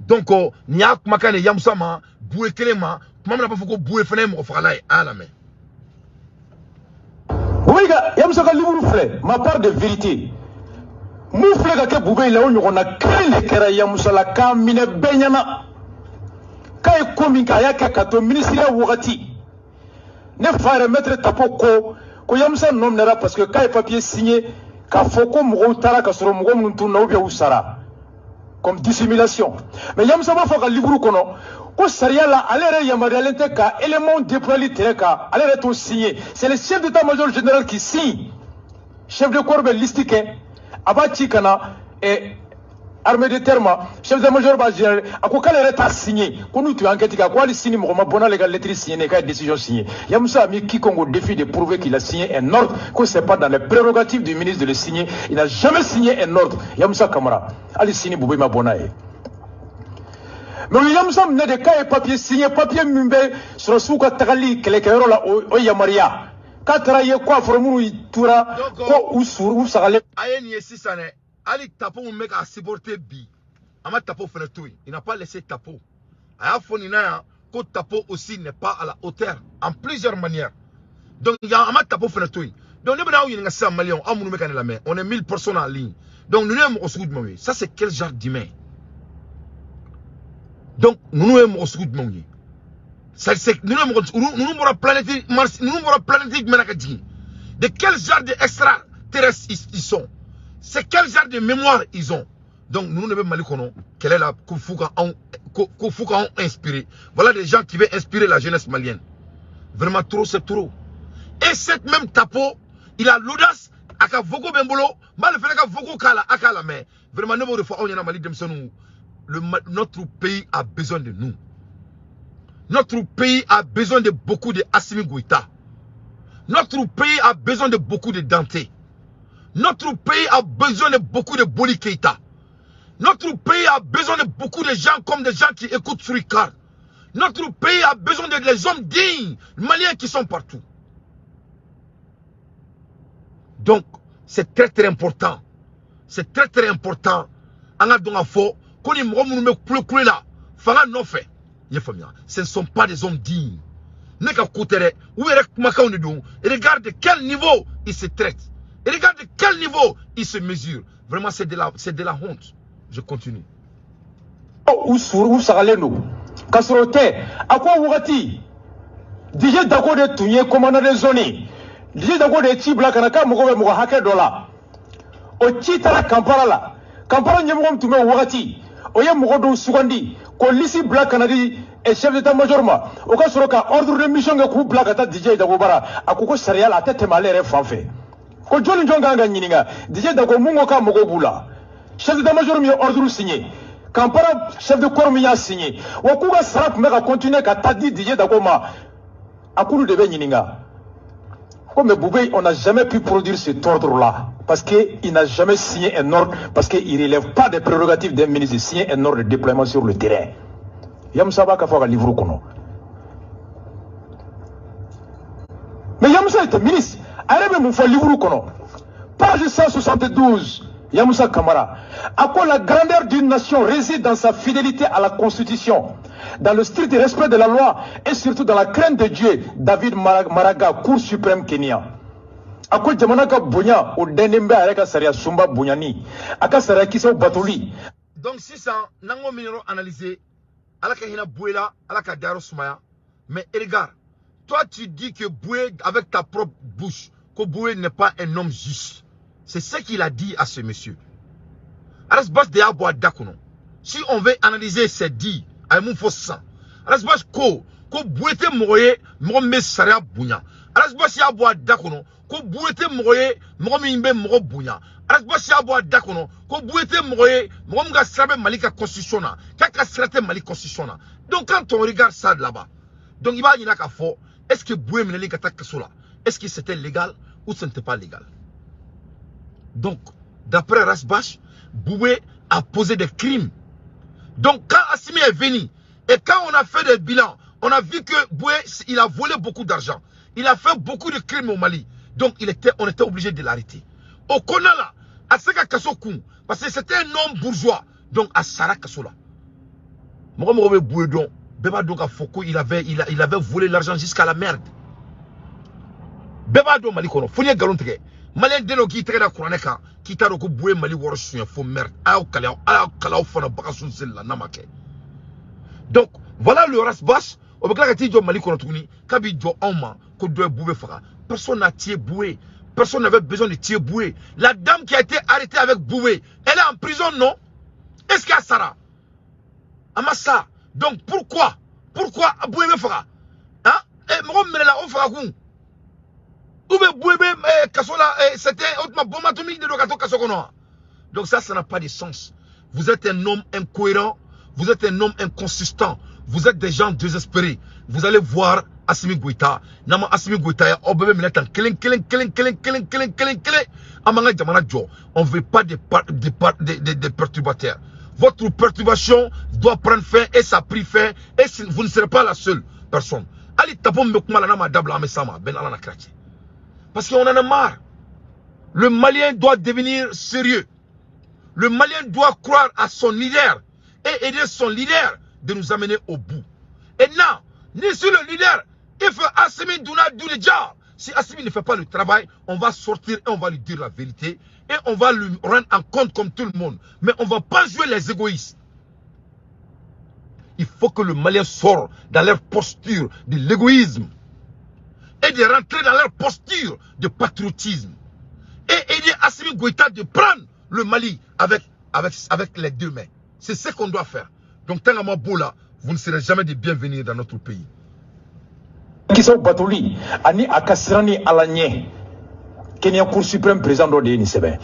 Donc nin y'a kumakan de Yamusa ma, Buye kelen ma, tuma min na a b'a fɔ ko Buye fana ye mɔgɔ fagala ye. A y'a lamɛn. Bube ka Yamusa ka livre filɛ, Ma part de vérité. Mun filɛ ka kɛ Bube la, o ɲɔgɔnna kelen de kɛra Yamusa la k'a minɛ bɛɛ ɲɛna k'a ye ko min kɛ. A y'a kɛ ka to ministériya wagati. Ne fa yɛrɛ, maître Tapo, ko ko Yamusa nɔ minɛra parce que k'a ye papier signé k'a fɔ ko mɔgɔw taara ka sɔrɔ mɔgɔ minnu tununa ou bien u sara, comme dissimulation. Mais Yamusa b'a fɔ ka livre kɔnɔ ko sariya la, ale yɛrɛ yamaruyalen tɛ ka élément déployali terrain kan, ale yɛrɛ t'o signé. C'est le chef d'état-major général qui signe. Chef de corps bɛ liste kɛ, a b'a ci ka na armée de terre ma, chef d'état-major b'a gérer. A ko k'ale yɛrɛ t'a signé, ko n'u tun ye enquête kɛ, a ko hali sini mɔgɔ ma bɔ n'ale ka lettre signé, k'a ye décision signé. Yamusa a mis quiconque au défi de prouver qu'il a signé un ordre, que c'est pas dans les prérogatives du ministre de le signer. Il n'a jamais signé un ordre, Yamusa Kamara. Hali sini Bube ma bɔ n'a ye. Mais o ye Yamusa minɛ de k'a ye papier signé, papier min bɛ sɔrɔsiw ka tagali kɛlɛkɛyɔrɔ la, o yamaruya, k'a taara ye ko a fɔra minnu tora ko u su u sagalen. A ye nin ye sisan dɛ. Hali Tapo mun bɛ k'a supporter bi, a ma Tapo fana to yen. Il n'a pas laissé Tapo. A y'a fɔ nin na yan ko Tapo aussi n'est pas à la hauteur en plusieurs manières. Donc yan, a ma Tapo fana to yen. Donc ne bɛna aw ɲininka sisan, maliyɛnw, aw minnu bɛ ka ne lamɛn, on est 1000 personnes en ligne. Donc ninnu ye mɔgɔ sugu jumɛnw ye? Ça, c'est quel genre d'humain? Donc ninnu ye mɔgɔ sugu jumɛnw ye? Ça, c'est ninnu ye mɔgɔ, ninnu bɔra planète Mars, ninnu bɔra planète jumɛn na ka jigin? De quel genre de extraterrestres ils sont? C'est quel genre de mémoire ils ont? Donc ninnu de bɛ Mali kɔnɔ kɛlɛ la, ko f'u ka anw, ko f'u k'anw inspirer. Voilà des gens qui veulent inspirer la jeunesse malienne. Vraiment, trop c'est trop. Et cette même Tapo, il a l'audace, a ka vocaux bɛ n bolo, n b'ale fana ka vocaux k'a la, a k'a lamɛn. Vraiment, ne b'o de fɔ aw ɲɛna, Mali denmisɛnninw, notre pays a besoin de nous. Notre pays a besoin de beaucoup de Assimi Goïta. Notre pays a besoin de beaucoup de Dante. Notre pays a besoin de beaucoup de Boli Keita. Notre pays a besoin de beaucoup de gens comme des gens qui écoutent sur Ricard. Notre pays a besoin de des hommes dignes, maliens qui sont partout. Donc, c'est très très important. C'est très très important. An ka dɔn k'a fɔ ko ni mɔgɔ minnu bɛ kule kule la fanga nɔfɛ, i ye faamuya, ce ne sont pas des hommes dignes. Ne ka ko tɛ dɛ, u yɛrɛ kumakanw de don. Regarde de quel niveau ils se traitent. Regarde de quel niveau ils se mesurent. Vraiment, c'est de la honte. Je continue. U suru u sagalen don k'a sɔrɔ o tɛ. A ko wagati DJ Dako de tun ye commandant de zone ye. DJ Dako de ye ci bila ka na k'a mago bɛ mɔgɔ hakɛ dɔ la. O ci taara Kampala la. Kampala ɲɛmɔgɔ min tun bɛ o wagati, o ye mɔgɔ dɔw sugandi k'o liste bila ka na di chef d'état major ma. O ka sɔrɔ ka ordre de mission kɛ k'u bila ka taa DJ Dako bara. A ko ko sariya la, a tɛ tɛmɛ ale yɛrɛ fan fɛ, ko jɔn ni jɔn kan ka ɲininka. DJ Dako mun ko k'a mago b'u la, chef d'état major min ye ordre signé, Kampala chef de corps min y'a signé, wa k'u ka sara tun bɛ ka continuer ka taa di DJ Dako ma, a k'olu de bɛ ɲininka. Ko mais Boubèye, on n'a jamais pu produire cet ordre-là parce qu'il n'a jamais signé un ordre, parce qu'il ne relève pas des prérogatives d'un ministre de signer un ordre de déploiement sur le terrain. Yamoussa b'a ka fɔ a ka livre kɔnɔ. Mais Yamoussa était ministre. A yɛrɛ bɛ mun fɔ livre kɔnɔ? Page 172, Yamoussa Kamara. A ko la grandeur d'une nation réside dans sa fidélité à la Constitution, dans le strict respect de la loi et surtout dans la crainte de Dieu. David Maraga, Cour suprême Kenya. A ko jamana ka bonya, o dɛnnen bɛ a yɛrɛ ka sariya sunba bonyani, a ka sariya kisɛw batoli. Donc sisan, n'an ko min yɔrɔ analyser, Ala ka hinɛ Bouye la, Ala ka dayɔrɔ sumaya. Mais regarde, toi tu dis que Bouye, avec ta propre bouche, que Bouye n'est pas un homme juste. C'est ce qu'il a dit à ce monsieur. Ras Bath de y'a bɔ a da kɔnɔ. Si on veut analyser ces dits, a ye mun fɔ sisan? Ras Bath ko ko Bouye tɛ mɔgɔ ye, mɔgɔ min bɛ sariya bonya. Ras Bath y'a bɔ a da kɔnɔ ko Bouye tɛ mɔgɔ ye, mɔgɔ min bɛ mɔgɔ bonya. Ras Bath y'a bɔ a da kɔnɔ ko Bouye tɛ mɔgɔ ye, mɔgɔ min ka sira bɛ Mali ka constitution na, k'a ka sira tɛ Mali constitution na. Donc quand on regarde ça de là-bas, donc i b'a ɲininka k'a fɔ, est-ce que Bouye minɛli ka taa kaso la, est-ce que c'était légal ou ce n'était pas légal? Donc, d'après Ras Bath, Bouye a posé des crimes. Donc, quand Assimi est venu, et quand on a fait des bilans, on a vu que Bouye, il a volé beaucoup d'argent. Il a fait beaucoup de crimes au Mali. Donc, on était obligé de l'arrêter. Au Konala, a se ka kaso kun, parce que c'était un homme bourgeois. Donc, a sara kaso la. Mɔgɔ mɔgɔ bɛ Bouye dɔn, bɛɛ b'a dɔn k'a fɔ ko il avait volé l'argent jusqu'à la merde. Bɛɛ b'a dɔn Mali kɔnɔ, fo n'i ye nkalon tigɛ. Malien den dɔ k'i tɛgɛ da kuranɛ kan, k'i t'a dɔn ko Bouye Mali wɔrɔ suɲɛ fo merde. A y'aw kale, a y'aw kale aw fana bagan sun seli la n'a ma kɛ. Donc, voilà le Ras Bath. O bɛ tila ka t'i jɔ Mali kɔnɔ tuguni, k'a b'i jɔ anw ma ko dɔ ye Boubé faga. Personne n'a tué Bouye. Personne n'avait besoin de tuer Bouye. La dame qui a été arrêtée avec Bouye, elle est en prison, non? Est-ce qu'il y a Sarah? Amassa. Donc pourquoi? Pourquoi Bouye bɛ faga? Hein? Eh, mɔgɔ min minɛla o faga kun. Ou bien Bouye bɛ kaso la, c'était o tuma bombe atomique de don ka to kaso kɔnɔ wa? Donc ça, ça n'a pas de sens. Vous êtes un homme incohérent, vous êtes un homme inconsistant, vous êtes des gens désespérés. Vous allez voir Assimi Goïta. Nama Assimi Goïta, aw bɛɛ bɛ minɛ tan kelen kelen kelen kelen kelen kelen kelen kelen. An b'an ka jamana jɔ. On veut pas des perturbateurs. Votre perturbation doit prendre fin et ça a pris fin et vous ne serez pas la seule personne. Ali tapo min bɛ kuma la n'a ma dabila, an bɛ s'a ma. Bɛɛ ni Ala na kira cɛ. Parce qu'on en a marre. Le Malien doit devenir sérieux. Le Malien doit croire à son leader et aider son leader de nous amener au bout. Et non, ni sur le leader, il faut Assimi Douna Doulidja. Si Assimi ne fait pas le travail, on va sortir et on va lui dire la vérité. Et on va lui rendre en compte comme tout le monde. Mais on ne va pas jouer les égoïstes. Il faut que le Malien sorte dans leur posture de l'égoïsme et de rentrer dans leur posture de patriotisme. Et aider Assimi Goïta de prendre le Mali avec les deux mains. C'est ce qu'on doit faire. Donc, tant que là, vous ne serez jamais des bienvenus dans notre pays. Kisɛw batoli ani a ka siran ni Ala ɲɛ. Kenya Cour suprême président dɔ de ye nin sɛbɛn.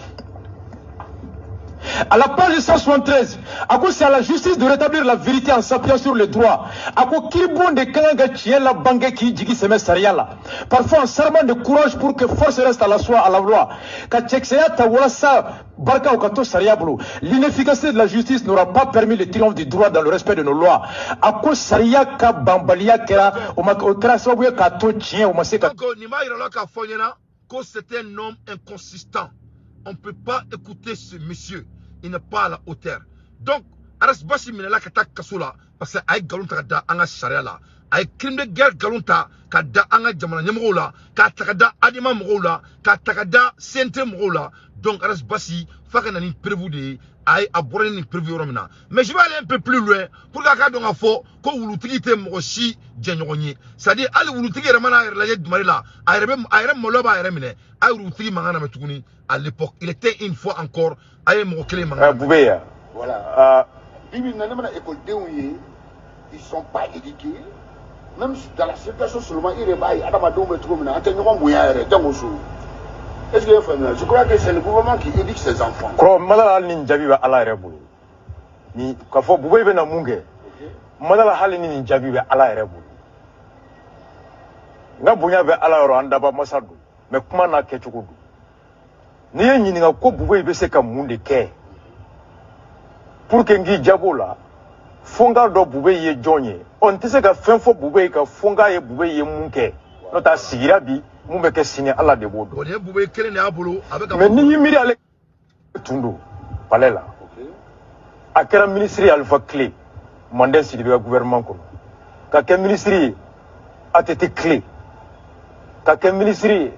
À la page 173, a ko c'est à la justice de rétablir la vérité en s'appuyant sur le droit. A ko kiiribon de ka kan ka tiɲɛ la bange k'i jigi sɛmɛ sariya la. Parfois en s'armant de courage pour que force reste à la soi, à la loi. Ka cɛkisɛya ta walasa barikaw ka to sariya bolo. L'inefficacité de la justice n'aura pas permis le triomphe du droit dans le respect de nos lois. A ko sariya ka banbaliya kɛra o ma, o kɛra sababu ye k'a to tiɲɛ o ma se ka. Donc nin b'a yira la k'a fɔ ɲɛna ko c'est un homme inconsistant. On ne peut pas écouter ce monsieur. Il n'est pas à la hauteur. Donc Ras Bath minɛla ka taa kaso la parce que a ye nkalon ta ka da an ka sariya la, a ye crime de guerre nkalon ta ka da an ka jamana ɲɛmɔgɔw la, k'a ta ka da ADEMA mɔgɔw la, k'a ta ka da CNT mɔgɔw la. Donc Ras Bath f'a ka na ni preuve de ye. A ye a bɔra ni preuve yɔrɔ min na. Mais je vais aller un peu plus loin pour que a k'a dɔn k'a fɔ ko wulutigi tɛ mɔgɔ si jɛɲɔgɔn ye. C'est à dire hali wulutigi yɛrɛ mana a yɛrɛ lajɛ Mali la, a yɛrɛ bɛ a yɛrɛ maloya b'a yɛrɛ minɛ. A ye wulutigi mankan lamɛn tuguni. À l'époque, il était une fois encore, a ye mɔgɔ kelen mankan. Boubé ya. Voilà. Bibi in na, ne mana ekɔlidenw ye, ils sont pas éduqués. Même dans la circulation seulement, i yɛrɛ b'a ye adamadenw bɛ cogo min na, an tɛ ɲɔgɔn bonya yɛrɛ jango so. Est-ce que i ye faamuya? Je crois que c'est le gouvernement qui éduque ses enfants. Kɔrɔ madala, hali ni nin jaabi bɛ Ala yɛrɛ bolo, ni k'a fɔ Boubé bɛna mun kɛ, madala, hali ni nin jaabi bɛ Ala yɛrɛ bolo, n ka bonya bɛ Ala yɔrɔ, an daba masa don, mais kuma n'a kɛcogo don. N'i ye ɲininka ko Boubé bɛ se ka mun de kɛ pour que n k'i jaabi o la, fo n k'a dɔn Boubé ye jɔn ye. Ɔ, n tɛ se ka fɛn fɔ Boubé kan fo n k'a ye Boubé ye mun kɛ, n'o tɛ a sigira bi, mun bɛ kɛ sini, Ala de b'o dɔn. Bon, nin ye Boubé kelen de y'a bolo a bɛ ka. Mais n'i y'i miiri, ale tun don palais la, a kɛra ministre ye Alpha tile Manden Sidibe ka gouvernement kɔnɔ, ka kɛ ministre ye ATT tile, ka kɛ ministre ye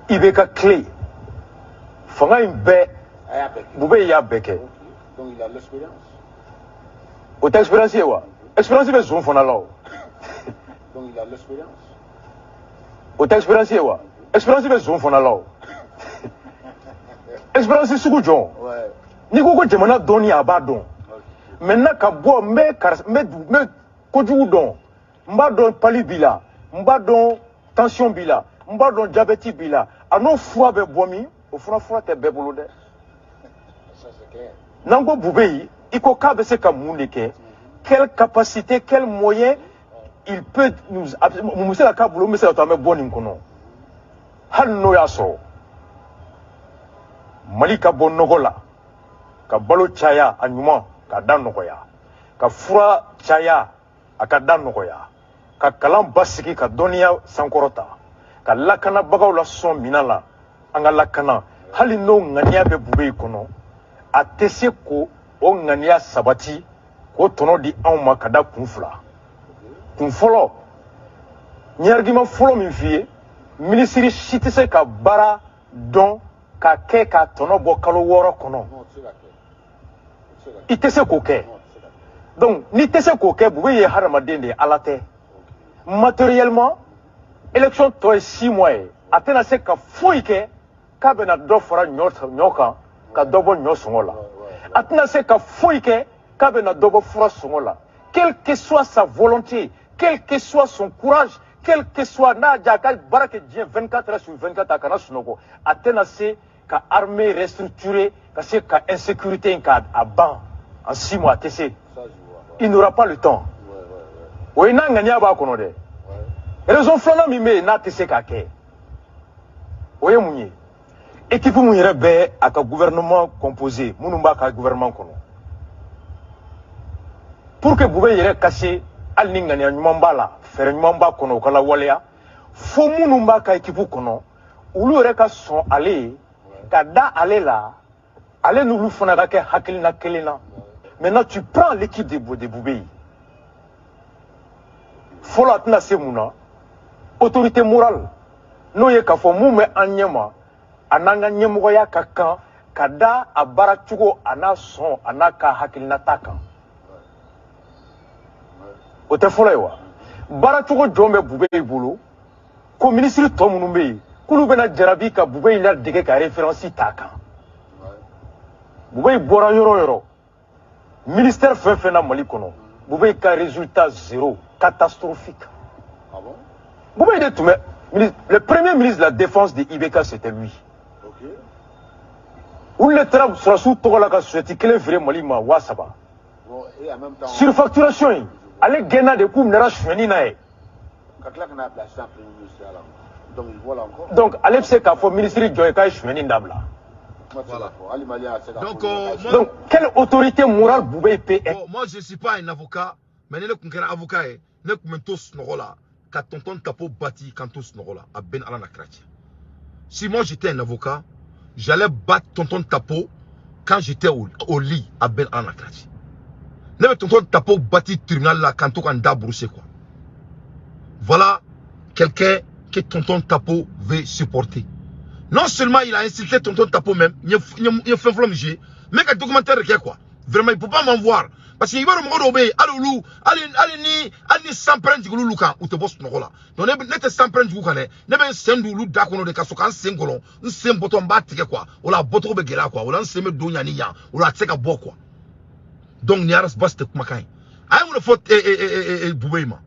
IBK tile, fanga in bɛɛ A y'a bɛɛ kɛ. Boubé y'a bɛɛ kɛ. Donc il a l'expérience. O tɛ expérience ye wa? Expérience bɛ zon fana la o. Donc il a l'expérience. O tɛ expérience ye wa? Expérience bɛ zon fana la o. Expérience sugu jɔn? N'i ko ko jamana dɔnni, a b'a dɔn. Maintenant ka bɔ n bɛ karisa, n bɛ dugu, n bɛ kojugu dɔn, n b'a dɔn palu b'i la, n b'a dɔn tension b'i la, n b'a dɔn diabète b'i la, a n'o fura bɛ bɔ min? O fura tɛ bɛɛ bolo dɛ. Ça c'est clair. N'an ko Boubé, i ko k'a bɛ se ka mun de kɛ? Quelle capacité, quel moyen il peut nous, mun bɛ se ka k'a bolo, mun bɛ se ka to an bɛ bɔ nin kɔnɔ? Hali n'o y'a sɔrɔ Mali ka bɔ nɔgɔ la, ka balo caya a ɲuman ka da nɔgɔya, ka fura caya a ka da nɔgɔya, ka kalan basigi, ka dɔnniya sankɔrɔta, ka lakanabagaw lasɔn minan la, an ka lakana, hali n'o ŋaniya bɛ Boubé kɔnɔ, a tɛ se k'o o ŋaniya sabati k'o tɔnɔ di anw ma, ka da kun fila. Kun fɔlɔ, n ye argument fɔlɔ min f'i ye, minisiri si tɛ se ka baara dɔn ka kɛ k'a tɔnɔ bɔ kalo 6 kɔnɔ. Non, o tɛ se ka kɛ. O tɛ se ka kɛ. I tɛ se k'o kɛ. Non, o tɛ se ka kɛ. Donc n'i tɛ se k'o kɛ, Boubé ye hadamaden de ye, Ala tɛ. Matériellement, élection tɔ ye 6 mois ye, a tɛna se ka foyi kɛ k'a bɛna dɔ fara ɲɔ kan, ka dɔ bɔ ɲɔ sɔngɔ la. A tɛna se ka foyi kɛ k'a bɛna dɔ bɔ fura sɔngɔ la. Quelle que soit sa volonté, quel que soit son courage, quel que soit n'a ja a ka baara kɛ diɲɛ 24 heures sur 24, a kana sunɔgɔ, a tɛna se ka armée restructurer, ka se ka insécurité in k'a a ban en 6 mois, a tɛ se. Ça je vois. Il n'aura pas le temps. O ye n'a ŋaniya b'a kɔnɔ dɛ. Raison filanan min bɛ yen n'a tɛ se k'a kɛ, o ye mun ye? Équipe mun yɛrɛ bɛ a ka gouvernement composé, minnu b'a ka gouvernement kɔnɔ, pour que Boubé yɛrɛ ka se, hali ni ŋaniya ɲuman b'a la, fɛɛrɛ ɲuman b'a kɔnɔ, o ka lawaleya, fo minnu b'a ka équipe kɔnɔ, olu yɛrɛ ka sɔn ale ye, ka da ale la, ale n'olu fana ka kɛ hakilina kelen na. Maintenant, tu prends l'équipe de Boubé, fɔlɔ a tɛna se mun na? Autorité morale, n'o ye k'a fɔ mun bɛ an ɲɛ ma, a n'an ka ɲɛmɔgɔya ka kan, ka da a baara cogo, a n'a sɔn, a n'a ka hakilinata kan, o tɛ fɔlɔ ye wa? Baaracogo jɔn bɛ Boubé bolo ko minisiri tɔ minnu bɛ yen k'olu bɛna jarabi ka Boubé ladege, ka référence t'a kan? Boubé bɔra yɔrɔ o yɔrɔ, ministère fɛn fɛn na Mali kɔnɔ, Boubé ka résultat zéro, catastrophique. Ah bon? Boubé de tun bɛ le premier ministre de la Défense de IBK, c'était lui. Olu de taara sɔrɔsiw tɔgɔ la ka sosiyɛti kelen feere Mali ma 3000. Bon, et en même temps, Surfacturation in, ale gɛnna de k'u minɛra sonyɛni na ye. Ka tila ka n'a bila sisan premier ministre la. Donc il vole encore. Donc ale bɛ se k'a fɔ ministre jɔ ye k'a ye sonyɛni dabila? Kuma tɛ se Voilà. ka fɔ. Hali Malien a tɛ se k'a Donc, fɔ ɲɛna k'a ye Donc quelle autorité morale Boubèye peut être? Bon, moi, je ne suis pas un avocat, mais ne tun kɛra avocat ye, ne tun bɛ to sunɔgɔ la ka tonton Tapo bati kan to sunɔgɔ la a bɛɛ ni Ala na kira cɛ. Si moi j'étais un avocat, j'allais battre tonton Tapo quand j'étais au lit a bɛɛ ni Ala na kira cɛ. Ne bɛ tonton Tapo bati tribunal la kan to ka n da brosser quoi. Voilà quelqu'un que tonton Tapo veut supporter. Non seulement il a insulté tonton Tapo même, il y a fait fɔlɔ min ye, mais ka documentaire kɛ quoi. Vraiment, il peut pas m'en voir. Parce qu'il va mɔgɔ dɔw bɛ yen, hali olu, hali ni sanpɛrɛn jigin olu kan, u tɛ bɔ sunɔgɔ la. Donc ne tɛ sanpɛrɛn jigin u kan dɛ, ne bɛ n sen don olu da kɔnɔ de ka sɔrɔ ka n sen gɔlɔn, n sen bɔtɔ n b'a tigɛ quoi. O la a bɔcogo bɛ gɛlɛya quoi. O la n sen bɛ don yan ni yan, o la a tɛ se ka bɔ quoi. Donc ni Ras Bath tɛ kumakan ye. A ye mun de fɔ Boubèye ma?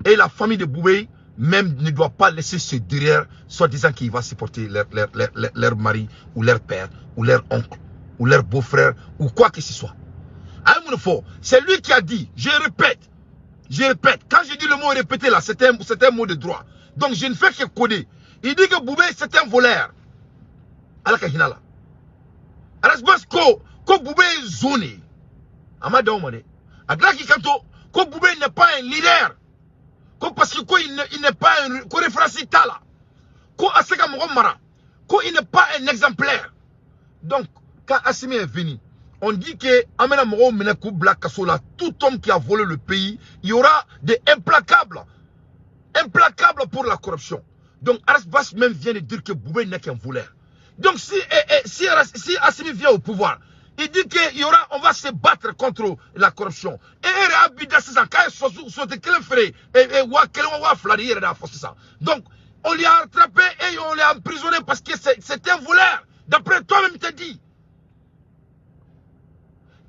Et la famille de Boubèye même ne doit pas laisser ce derrière, soi-disant qu'il va supporter leur mari ou leur père ou leur oncle ou leur beau-frère ou quoi que ce soit. A ye mun de fɔ? C'est lui qui a dit, je répète, quand je dis le mot répéter là, c'est un mot de droit. Donc je ne fais que coder. Il dit que Boubèye c'est un voleur. Ala ka hinɛ la. Ras Bath ko Boubèye ye zon de ye. A ma dan o ma dɛ. A tila k'i kanto ko Boubèye n'est pas un leader. Ko parce que ko il n'est pas un ko référence t'a la. Ko a se ka mɔgɔ mara. Ko il n'est pas un exemplaire. Donc quand Assimi est venu, on dit que an bɛna mɔgɔw minɛ k'u bila kaso la. Tout homme qui a volé le pays, il y aura des implacables. Implacables pour la corruption. Donc Ras Bath même vient de dire que Boubèye n'est qu'un voleur. Donc si Assimi vient au pouvoir, il dit qu'il y aura, on va se battre contre la corruption. Et yɛrɛ y'a bi da sisan k'a ye sɔsɔ kelen feere 1000 2000 de i yɛrɛ de y'a fɔ sisan. Donc on lui a attrapé et on l'a emprisonné parce que c'est un voleur. D'après toi-même t'as dit.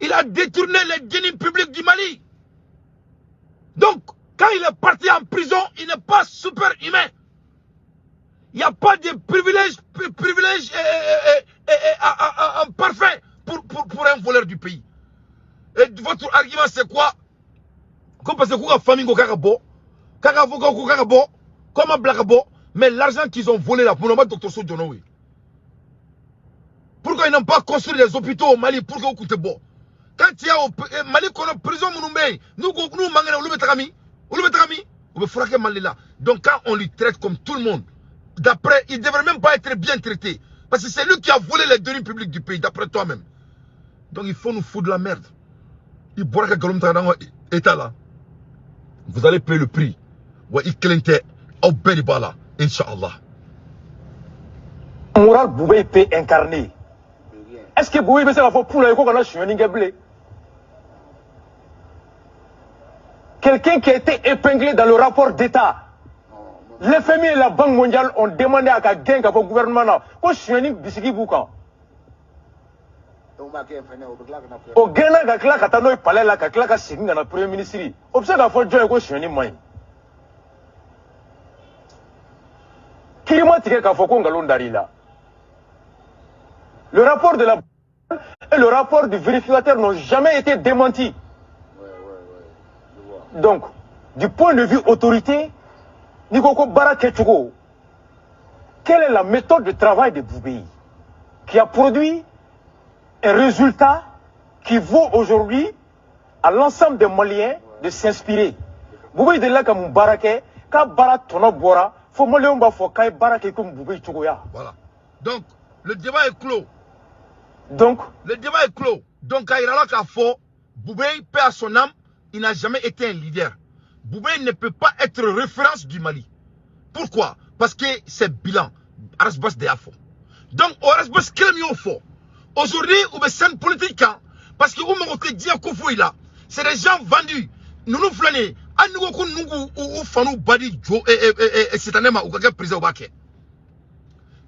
Il a détourné les deniers publics du Mali. Donc, quand il est parti en prison, il n'est pas super humain. Il n'y a pas de privilège parfait pour un voleur du pays. Et votre argument, c'est quoi? Comme parce que la famille ko kaka kaka avocat ko kaka bo, comment blague bo, mais l'argent qu'ils ont volé là, pour le docteur Sojono, oui. Pourquoi ils n'ont pas construit des hôpitaux au Mali pour que vous coûte bon? Quand il y a au Mali qu'on a prison minnu nous nous mangons olu bɛ taga min? Olu bɛ taga min? U bɛ furakɛ Mali la. Donc quand on lui traite comme tout le monde, d'après, il ne devrait même pas être bien traité. Parce que c'est lui qui a volé les deniers publics du pays, d'après toi-même. Donc il faut nous foutre de la merde. Il bɔra ka nkalon ta dans état là. Vous allez payer le prix. Wa i kelen tɛ, aw bɛɛ de b'a la, Inch'Allah. Moral Boubèye peut incarner. Rien. Est-ce que Boubèye bɛ se k'a fɔ Pula ye ko kana sonyɛni kɛ bilen? Quelqu'un qui a été épinglé dans le rapport d'État. Non, non. L'FMI et la Banque mondiale ont demandé à ka gɛn ka bɔ gouvernement na ko sonyɛni bisigi b'u kan. O ma kɛ fɛnɛ, o bɛ tila ka na fɔ. O gɛnna ka tila ka taa n'o ye palais la ka tila ka segin ka na premier ministre. O bɛ se k'a fɔ jɔn ye ko sonyɛni man ɲi? Kiiri ma tigɛ k'a fɔ ko nkalon dar'i la. Le rapport de la et le rapport du vérificateur n'ont jamais été démentis. Ouais, je vois. Donc, du point de vue autorité, n'i ko ko baara kɛcogo, quelle est la méthode de travail de Boubèye qui a produit un résultat qui vaut aujourd'hui à l'ensemble des Maliens de s'inspirer? Boubèye delila ka mun baara kɛ k'a baara tɔnɔ bɔra fo Maliyɛnw b'a fɔ k'a ye baara kɛ komi Boubèye cogoya. Voilà. Donc, le débat est clos. Donc, Le débat est clos. Donc, a yirala k'a fɔ, Boubèye, paix à son âme, il n'a jamais été un leader. Boubèye ne peut pas être référence du Mali. Pourquoi? Parce que c'est bilan. Ras Bath de y'a fɔ. Donc, o Ras Bath kelen min y'o fɔ. Aujourd'hui, u bɛ scène politique kan, parce que u mago tɛ diɲɛ ko foyi la. C'est des gens vendus. Ninnu filɛ nin ye, hali n'i ko ko ninnu k'u fa n'u ba di jo sitanɛ ma, u ka kɛ président, u b'a kɛ.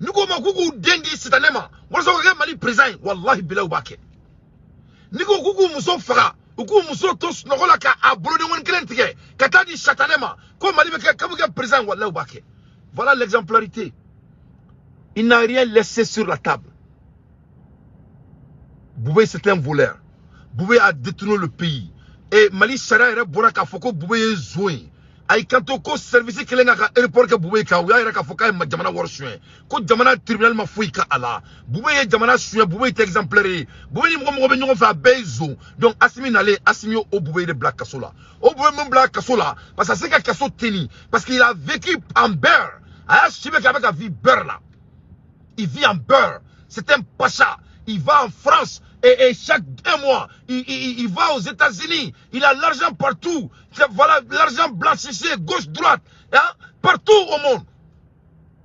N'i ko ma k'u k'u den di sitanɛ ma walasa u ka kɛ Mali président ye, walahi bilahi u b'a kɛ. N'i ko k'u k'u muso faga, u k'u muso to sunɔgɔ la k'a bolodenkɔni kelen tigɛ ka taa di sitanɛ ma ko Mali bɛ kɛ k'a bɛ kɛ président ye, walahi u b'a kɛ. Voilà l'exemplarité. Il n'a rien laissé sur la table. Boubèye, c'est un voleur. Boubèye a détourné le pays. Et Mali sariya yɛrɛ bɔra k'a fɔ ko Boubèye ye zon ye. A y'i kanto ko service kelen ka aéroport kɛ Boubèye kan, u y'a yɛrɛ k'a fɔ k'a ye jamana wari suɲɛ, ko jamana tribunal ma foyi k'a la. Boubèye ye jamana suɲɛ. Boubèye tɛ exemplaire ye. Boubèye ni mɔgɔ mɔgɔ bɛ ɲɔgɔn fɛ, a bɛɛ ye zon. Donc Assimi nalen, Assimi ye o Boubèye de bila kaso la. O Boubèye min bila kaso la, parce que a se ka kaso teni, parce qu'il a vécu en beurre. A y'a si bɛ kɛ a bɛ ka vie beurre la. Il vit en beurre. C'est un pacha. Il va en France et chaque un mois, il va aux États-Unis. Il a l'argent partout. Voilà, l'argent blanchissé, gauche, droite, hein, partout au monde.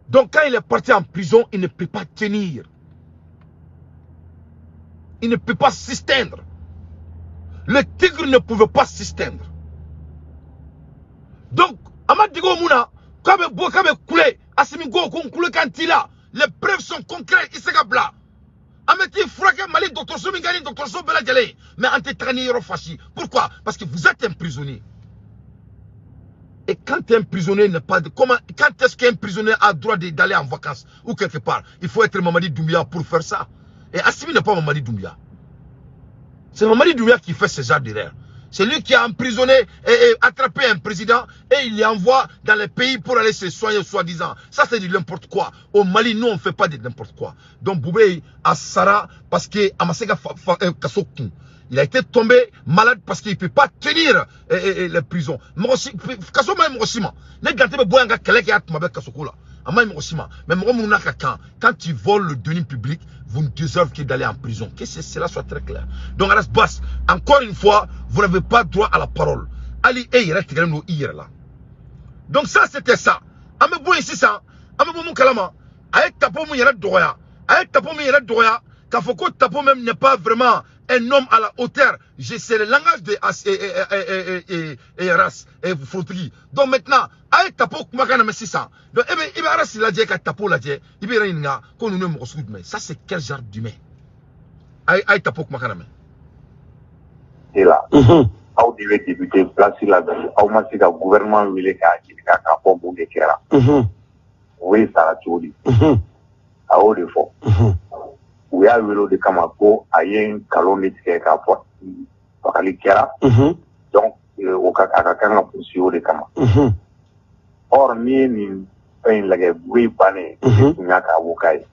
Donc quand il est parti en prison, il ne peut pas tenir. Il ne peut pas s'éteindre. Le tigre ne pouvait pas s'éteindre. Donc, a ma digi o mun na k'a bɛ bɔ k'a bɛ kule, Assimi ko ko n kule kan t'i la. Les preuves sont concrètes, i se ka bila. An bɛ t'i furakɛ Mali dɔgɔtɔrɔso min ka di dɔgɔtɔrɔso bɛɛ lajɛlen, mais an tɛ taga ni yɔrɔ fasi. Pourquoi? Parce que vous êtes un prisonnier. Et quand un prisonnier n'est pas de, comment, quand est-ce qu'un prisonnier a droit d'aller en vacances ou quelque part? Il faut être Mamadi Doumbia pour faire ça. Et Assimi n'est pas Mamadi Doumbia. C'est Mamadi Doumbia qui fait ce genre d'erreur. C'est lui qui a emprisonné et attrapé un président et il l'envoie dans les pays pour aller se soigner soi-disant. Ça, c'est du n'importe quoi. Au Mali, nous, on ne fait pas de n'importe quoi. Donc, Boubèye a sara parce que a ma se ka kaso kun. Il a été tombé malade parce qu'il ne peut pas tenir les prisons. Kaso ma ye mɔgɔ si ma. Ne Dante bɛ bɔ yan ka kɛlɛ kɛ a tuma bɛɛ kaso ko la. A ma ɲi mɔgɔ si ma. Mais mɔgɔ minnu n'a ka kan, quand tu voles le denier public, vous ne deservez que d'aller en prison. Que cela soit très clair. Donc, Ras Bath, encore une fois, vous n'avez pas droit à la parole. Ali e yɛrɛ tigɛlen don i yɛrɛ la. Donc ça, c'était ça. An bɛ bɔ yen sisan, an bɛ bɔ mun kalama? A ye Tapo mun yɛrɛ dɔgɔya. A ye Tapo min yɛrɛ dɔgɔya, k'a fɔ ko Tapo même n'est pas vraiment un homme à la hauteur. C'est le langage de As et Ras et Forotigi. Donc maintenant, a ye Tapo kumakan na mɛn sisan. Donc e bɛ Ras lajɛ ka Tapo lajɛ, i bɛ yɛrɛ ɲininka ko ninnu ye mɔgɔ sugu jumɛn ye. Ça, c'est quel genre d'humain? A ye Tapo kumakan na mɛn. La aw de bɛ député place la bi, aw ma se ka gouvernement wele k'a ɲininka k'a fɔ mun de kɛra, o ye sara cogo di? A y'o de fɔ. U y'a wele o de kama ko a ye nkalon de tigɛ k'a fɔ fagali kɛra. Donc o ka a ka kan ka poursuivre o de kama. Or n'i ye nin fɛn in lajɛ, Boubèye bannen, ne tun y'a ka avocat ye.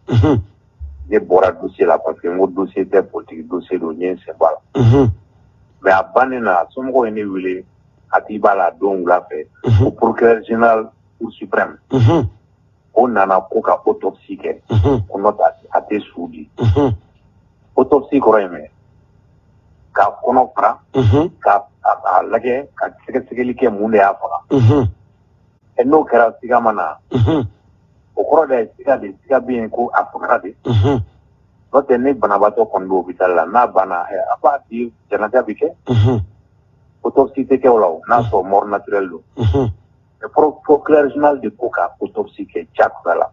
Ne bɔra dossier la parce que n ko dossier tɛ, politique dossier don, n ye n sen bɔ a la. Mais a bannen na, somɔgɔw ye ne wele, hakili b'a la, don wula fɛ, ko procureur général Cour suprême o nana ko ka autopsie kɛ, ko n'o tɛ a tɛ su di. Autopsie kɔrɔ ye mɛn k'a kɔnɔ fara, ka a lajɛ, ka sɛgɛsɛgɛli kɛ mun de y'a faga. Ɛ, n'o kɛra siga ma na, o kɔrɔ de ye siga de, siga bɛ yen ko a fagara de. N'o tɛ, ni banabaatɔ kɔni bɛ hôpital la, n'a banna, a b'a di, janaja bɛ kɛ, autopsie tɛ kɛ o la. O n'a sɔrɔ mort naturelle don. Mais procureur général de ko ka autopsie kɛ diyagoya la,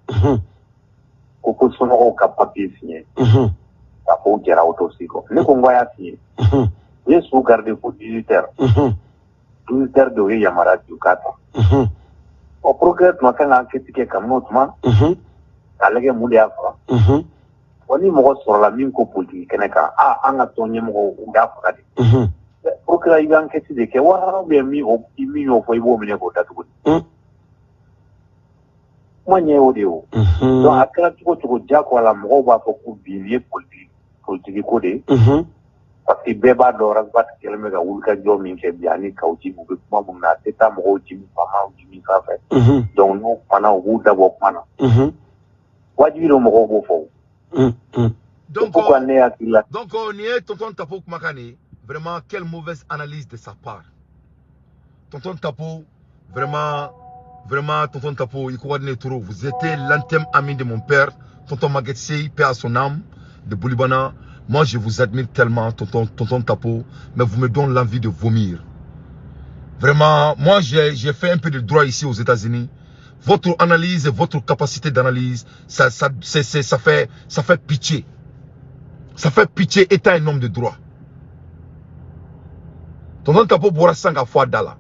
ko somɔgɔw ka papier signé k'a fɔ u jɛra autopsie kɔ. Ne ko n ko a y'a signé. U ye su garder fo 18 heures. 18 heures de, u ye yamaruya di u k'a ta. Ɔ, procureur tuma kan ka enquête kɛ kabini o tuma k'a lajɛ mun de y'a faga. Wa ni mɔgɔ sɔrɔla min ko politique kɛnɛ kan, a an ka tɔn ɲɛmɔgɔw u y'a faga de, procureur i bɛ enquête de kɛ wa, ou bien min o min y'o fɔ, i b'o minɛ k'o datugu? Kuma ɲɛ y'o de ye o. Donc a kɛra cogo cogo, diyagoya la mɔgɔw b'a fɔ ko bi nin ye politique ko de ye, parce que bɛɛ b'a dɔn Ras Bath kɛlen bɛ ka wulikajɔ min kɛ bi ani Kaou Djim, u bɛ kuma mun na, a tɛ taa mɔgɔw dimi, faamaw dimi sanfɛ. Donc n'u kumana, u b'u dabɔ kuma na, wajibi don mɔgɔw b'o fɔ. Donc, pourquoi ne hakili la. Donc nin ye tonton Tapo kumakan de ye. Vraiment, quelle mauvaise analyse de sa part. Tonton Tapo, vraiment, vraiment, tonton Tapo, i ko ka di ne trop. Vous étiez l'intime ami de mon père, tonton Maguette Sey, paix à son âme, de Boulibana. Moi, je vous admire tellement, tonton, tonton Tapo, mais vous me donnez l'envie de vomir. Vraiment, moi, j'ai fait un peu de droit ici aux États-Unis. Votre analyse et votre capacité d'analyse, ça fait pitié. Ça fait pitié étant un homme de droit. Tonton Tapo bɔra sisan ka fɔ a da la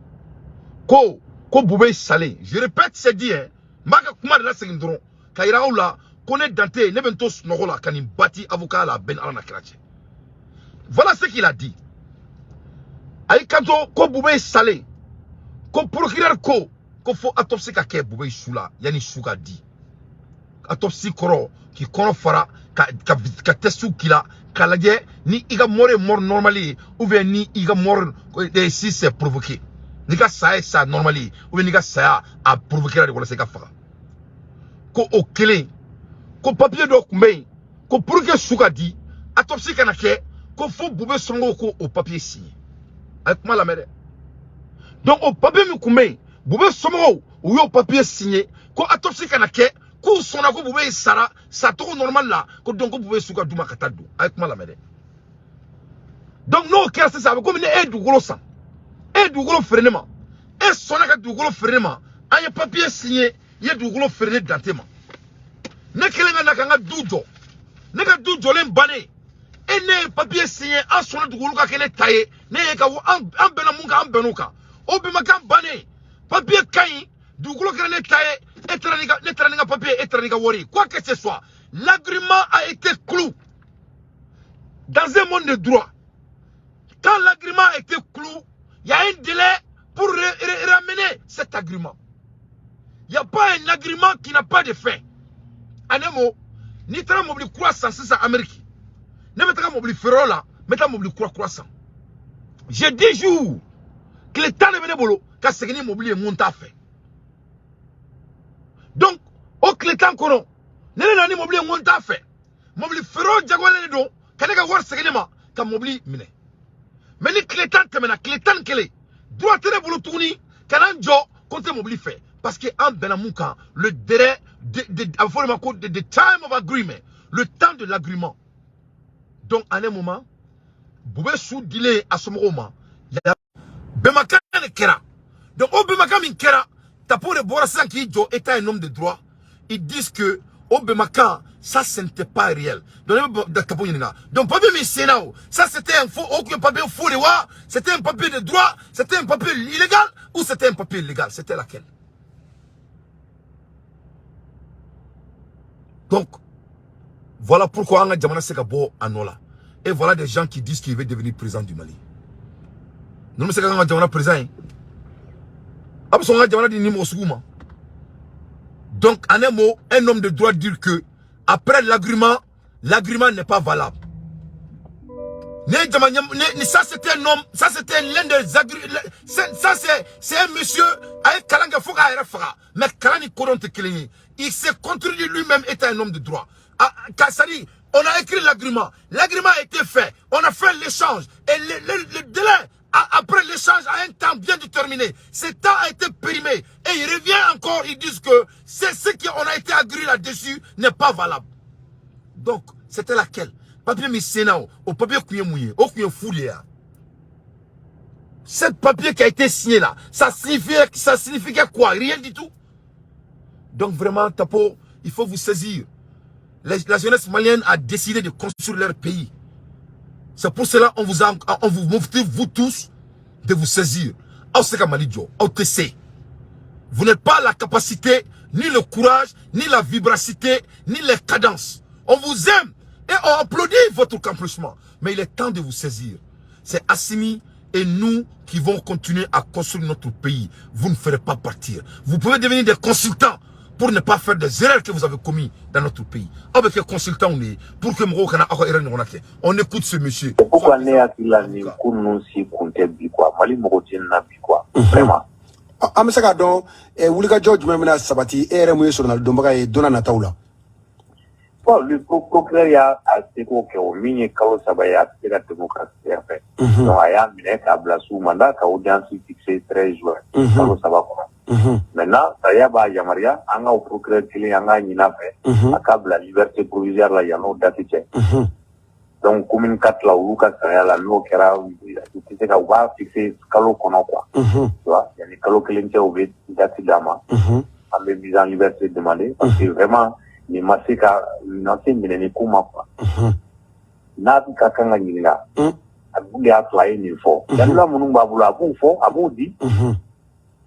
ko Boubèye salen, je répète, c'est dit, hein, n b'a ka kuma de lasegin dɔrɔn ka yira aw la ko ne Dante, ne bɛ n to sunɔgɔ la ka nin bati avocat la, a bɛɛ ni Ala na kira cɛ. Voilà ce qu'il a dit. A y'i kanto ko Boubèye salen, ko procureur ko fo autopsie ka kɛ Boubèye su la yanni su ka di. Autopsie kɔrɔ, k'i kɔnɔ fara ka test k'i la k'a lajɛ ni i ka mort ye mort normale ye ou bien ni i ka mort, si c'est provoqué, n'i ka saya ye saya normale ye ou bien n'i ka saya a provoqué la de walasa i ka faga. Ko o kelen, ko papier dɔ tun bɛ yen ko pour que su ka di, autopsie kana kɛ, ko fo Boubèye somɔgɔw ko o papier signé. A ye kuma lamɛn dɛ. Donc o papier min tun bɛ yen, Boubèye somɔgɔw u y'o papier signé ko autopsie kana kɛ, k'u sɔnna ko Boubèye sara sacogo normal la, ko donc ko Boubèye su ka d'u ma ka taa don. A ye kuma lamɛn dɛ. Donc n'o kɛra sisan, a bɛ komi ni e ye dugukolo san, e ye dugukolo feere ne ma, e sɔnna ka dugukolo feere ne ma, an ye papier signé, i ye dugukolo feere ne Dante ma. Ne kelen ka na ka n ka du jɔ, ne ka du jɔlen bannen, e ne ye papier signé, an sɔnna dugukolo ka kɛ ne ta ye, ne ye ka an bɛnna mun kan, an bɛnn'o kan. O bɛnbakan bannen, papier ka ɲi, dugukolo kɛra ne ta ye, e taara n'i ka, ne taara ni n ka papier, e taara n'i ka wari ye. Quoi que ce soit, l'agrément a été clos. Dans un monde de droit, quand l'agrément a été clos, il y a un délai pour ramener cet agrément. Il n'y a pas un agrément qui n'a pas de fin. En un mot, n'i taara mobili kura san sisan Amérique, ne bɛ taga mobili feereyɔrɔ la, n bɛ taa mobili kura kura san. J'ai 10 jours, tile 10 de bɛ ne bolo ka segin ni mobili ye mun t'a fɛ. Donc o tile 10 kɔnɔ, ne nana ni mobili ye mun t'a fɛ, mobili feereyɔrɔ jagoyalen de don ka ne ka wari segin ne ma ka mobili minɛ. Mais ni tile 10 tɛmɛna, tile 11, droit tɛ ne bolo tuguni ka na n jɔ ko n tɛ mobili fɛ, parce que an bɛnna mun kan, le délai de, a bɛ fɔ o de ma ko the time of agreement, le temps de l'agrément. Donc en un moment, Boubèye su dilen a somɔgɔw ma, bɛnbakan de kɛra. Donc o bɛnbakan min kɛra, Tapo de bɔra sisan k'i jɔ, état un homme de droit, ils disent que o bɛnbakan, ça ce n'était pas réel. Donc ne bɛ Tapo ɲininka, donc papier min senna o, ça c'était un faux, o tun ye papier faux de wa, c'était un papier de droit, c'était un papier illégal ou c'était un papier légal, c'était laquelle? Donc voilà pourquoi an ka jamana se ka bɔ a nɔ la. Et voilà des gens qui disent qu'ils veulent devenir président du Mali. Ninnu bɛ se ka k'an ka jamana président ye? A bɛ sɔn an ka jamana di nin mɔgɔ sugu ma? Donc en un mot, un homme de droit dire que après l'agrément, l'agrément n'est pas valable. Ça c'était un homme, ça c'était l'un des agré, ça c'est un monsieur avec kalan kɛ fo k'a yɛrɛ faga, mais kalan ni kodɔn tɛ kelen ye. Il s'est contredit lui-même étant un homme de droit. Ah, c'est-à-dire, on a écrit l'agrément, l'agrément a été fait, on a fait l'échange, et le délai après l'échange a un temps bien déterminé. Ce temps a été périmé et il revient encore, ils disent que c'est ce qui on a été agréé là-dessus n'est pas valable. Donc, c'était laquelle? Papier min senna o papier kun ye mun ye? O kun ye fu de ye. Ce papier qui a été signé là, ça signifiait quoi? Rien du tout. Donc vraiment, Tapo, il faut vous saisir. La jeunesse malienne a décidé de construire leur pays. C'est pour cela qu'on vous, on vous motive, vous tous, de vous saisir. Aw se ka Mali jɔ, aw tɛ se. Vous n'avez pas la capacité, ni le courage, ni la vibracité, ni les cadences. On vous aime et on applaudit votre accomplissement. Mais il est temps de vous saisir. C'est Assimi et nous qui vont continuer à construire notre pays. Vous ne ferez pas partir. Vous pouvez devenir des consultants pour ne pas faire des erreurs que vous avez commises dans notre pays. Avec les consultants, on est pour que mɔgɔw kana aw ka erreur ɲɔgɔnna kɛ. On écoute ce monsieur. Pourquoi ne hakili la nin ko ninnu si kun tɛ bi quoi, Mali mɔgɔ tɛ nin na bi quoi, vraiment. An bɛ se k'a dɔn wulikajɔ jumɛn bɛna sabati, e yɛrɛ mun ye sɔrɔnali dɔnbaga ye, don n'a nataw la? Bon, le procureur y'a a seko kɛ, o min ye kalo 3 ye, a tɛ se ka tɛmɛ o kan fɛ. Donc a y'a minɛ k'a bila sous mandat ka audience fixée 13 juin, kalo 3 kɔnɔ. Maintenant, sariya b'a yamaruya an ka o procureur kelen, an k'a ɲini a fɛ a k'a bila liberté provisoire la yan'o date cɛ. Donc commune 4 la, olu ka sariya la, n'o kɛra, u tɛ se ka, u b'a fixé kalo kɔnɔ quoi. Tu vois, yanni kalo 1 cɛ, u bɛ date d'a ma. An bɛ mise en liberté demander parce que vraiment nin ma se ka, nin ma se minɛni ko ma quoi. N'a ka kan ka ɲininka, a mun de y'a to a ye nin fɔ? Dalila minnu b'a bolo, a b'o fɔ, a b'o di.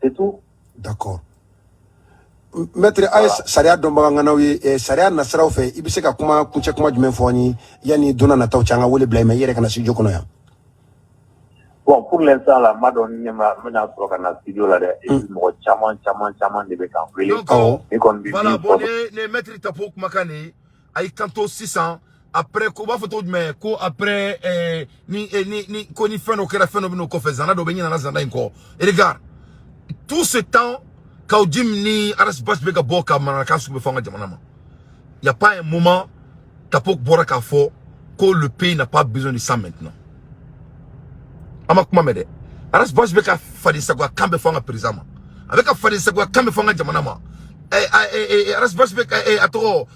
C'est tout. D'accord. Maître, a ye sariya dɔnbaga ŋanaw ye, sariya nasiraw fɛ, i bɛ se ka kuma kuncɛ kuma jumɛn fɔ an ye yanni don nataw cɛ an ka wele bila i ma, i yɛrɛ ka na studio kɔnɔ yan? Bon, pour l'instant là, n m'a dɔn ni ne ma n bɛna sɔrɔ ka na studio la dɛ. Et puis mɔgɔ caman caman caman de bɛ k'an wele. Donc, Ne kɔni bɛ voilà, min bon, fɔ ne maître Tapo kumakan nin a y'i kanto sisan après ko b'a fɔ cogo jumɛn ko après ni ni ni ko ni fɛn dɔ kɛra, fɛn dɔ bɛ n'o kɔfɛ, zana dɔ bɛ ɲinana zana in kɔ. Et regarde, tout ce temps Kaou Djim ni Ras Bath bɛ ka bɔ ka mananakan sugu bɛ fɔ an ka jamana ma, y a pas un moment Tapo bɔra k'a fɔ ko le pays n'a pas besoin de ça maintenant. An ma kuma mɛn dɛ. Ras Bath bɛ ka faden sagoya kan bɛ fɔ an ka président ma, a bɛ ka faden sagoya kan bɛ fɔ an ka jamana ma. Ras Bath bɛ ka a tɔgɔ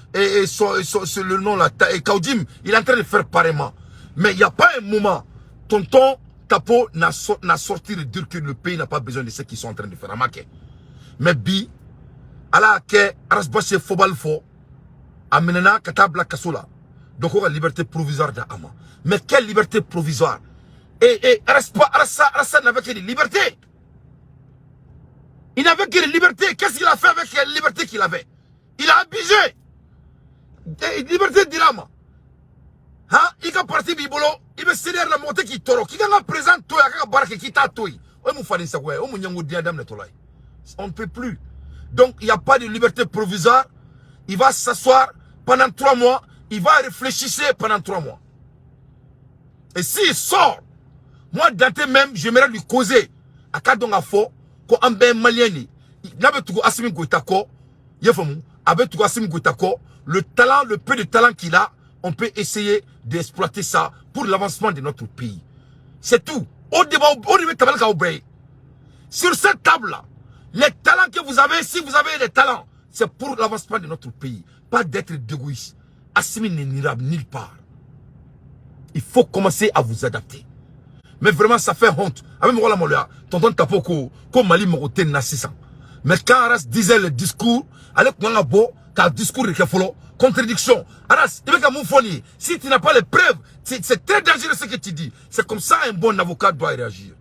son le nom là, Kaou Djim, il est en train de faire pareillement, mais il y a pas un moment tonton Tapo n'a sorti de dire que le pays n'a pas besoin de ce qu'ils sont en train de faire. A ma kɛ. Mais bi ala y'a kɛ, Ras Bath ye fɔbali fɔ, a minɛna ka taa bila kaso la. Donc ko ka liberté provisoire da a ma. Mais quelle liberté provisoire? Et Arasa n'avait que des libertés. Il n'avait que des libertés. Qu'est-ce qu'il a fait avec la liberté qu'il avait? Il a abusé. Liberté dira ma. Han, i ka parti b'i bolo, i bɛ CDR la, mɔgɔ tɛ k'i tɔɔrɔ, k'i kan ka président to yen, a ka baara kɛ, k'i t'a to yen. O ye mun faden sagoya ye? O mun ɲɛngo diɲɛ daminɛtɔla ye? On ne peut plus. Donc, il n'y a pas de liberté provisoire. Il va s'asseoir pendant 3 mois. Il va réfléchir pendant 3 mois. Et s'il sort, moi, Dante même, j'aimerais lui causer. A ka dɔn k'a fɔ ko an bɛɛ ye malien de ye. N'a bɛ tugu Assimi Goïta kɔ, i y'a faamu, a bɛ tugu Assimi Goïta kɔ, le talent, le peu de talent qu'il a, on peut essayer d'exploiter ça pour l'avancement de notre pays. C'est tout. Au débat, au niveau de. Sur cette table-là, les talents que vous avez, si vous avez des talents, c'est pour l'avancement de notre pays. Pas d'être d'égoïste. Assimi n'ira nulle part. Il faut commencer à vous adapter. Mais vraiment, ça fait honte. Avec moi, la tonton Tapo ko, ko Mali mago tɛ na sisan. Mais quand Aras disait le discours, ale kun ka bɔ ka discours de kɛ fɔlɔ, contradiction. Aras, i bɛ ka mun fɔ nin ye? Si tu n'as pas les preuves, c'est très dangereux ce que tu dis. C'est comme ça un bon avocat doit réagir.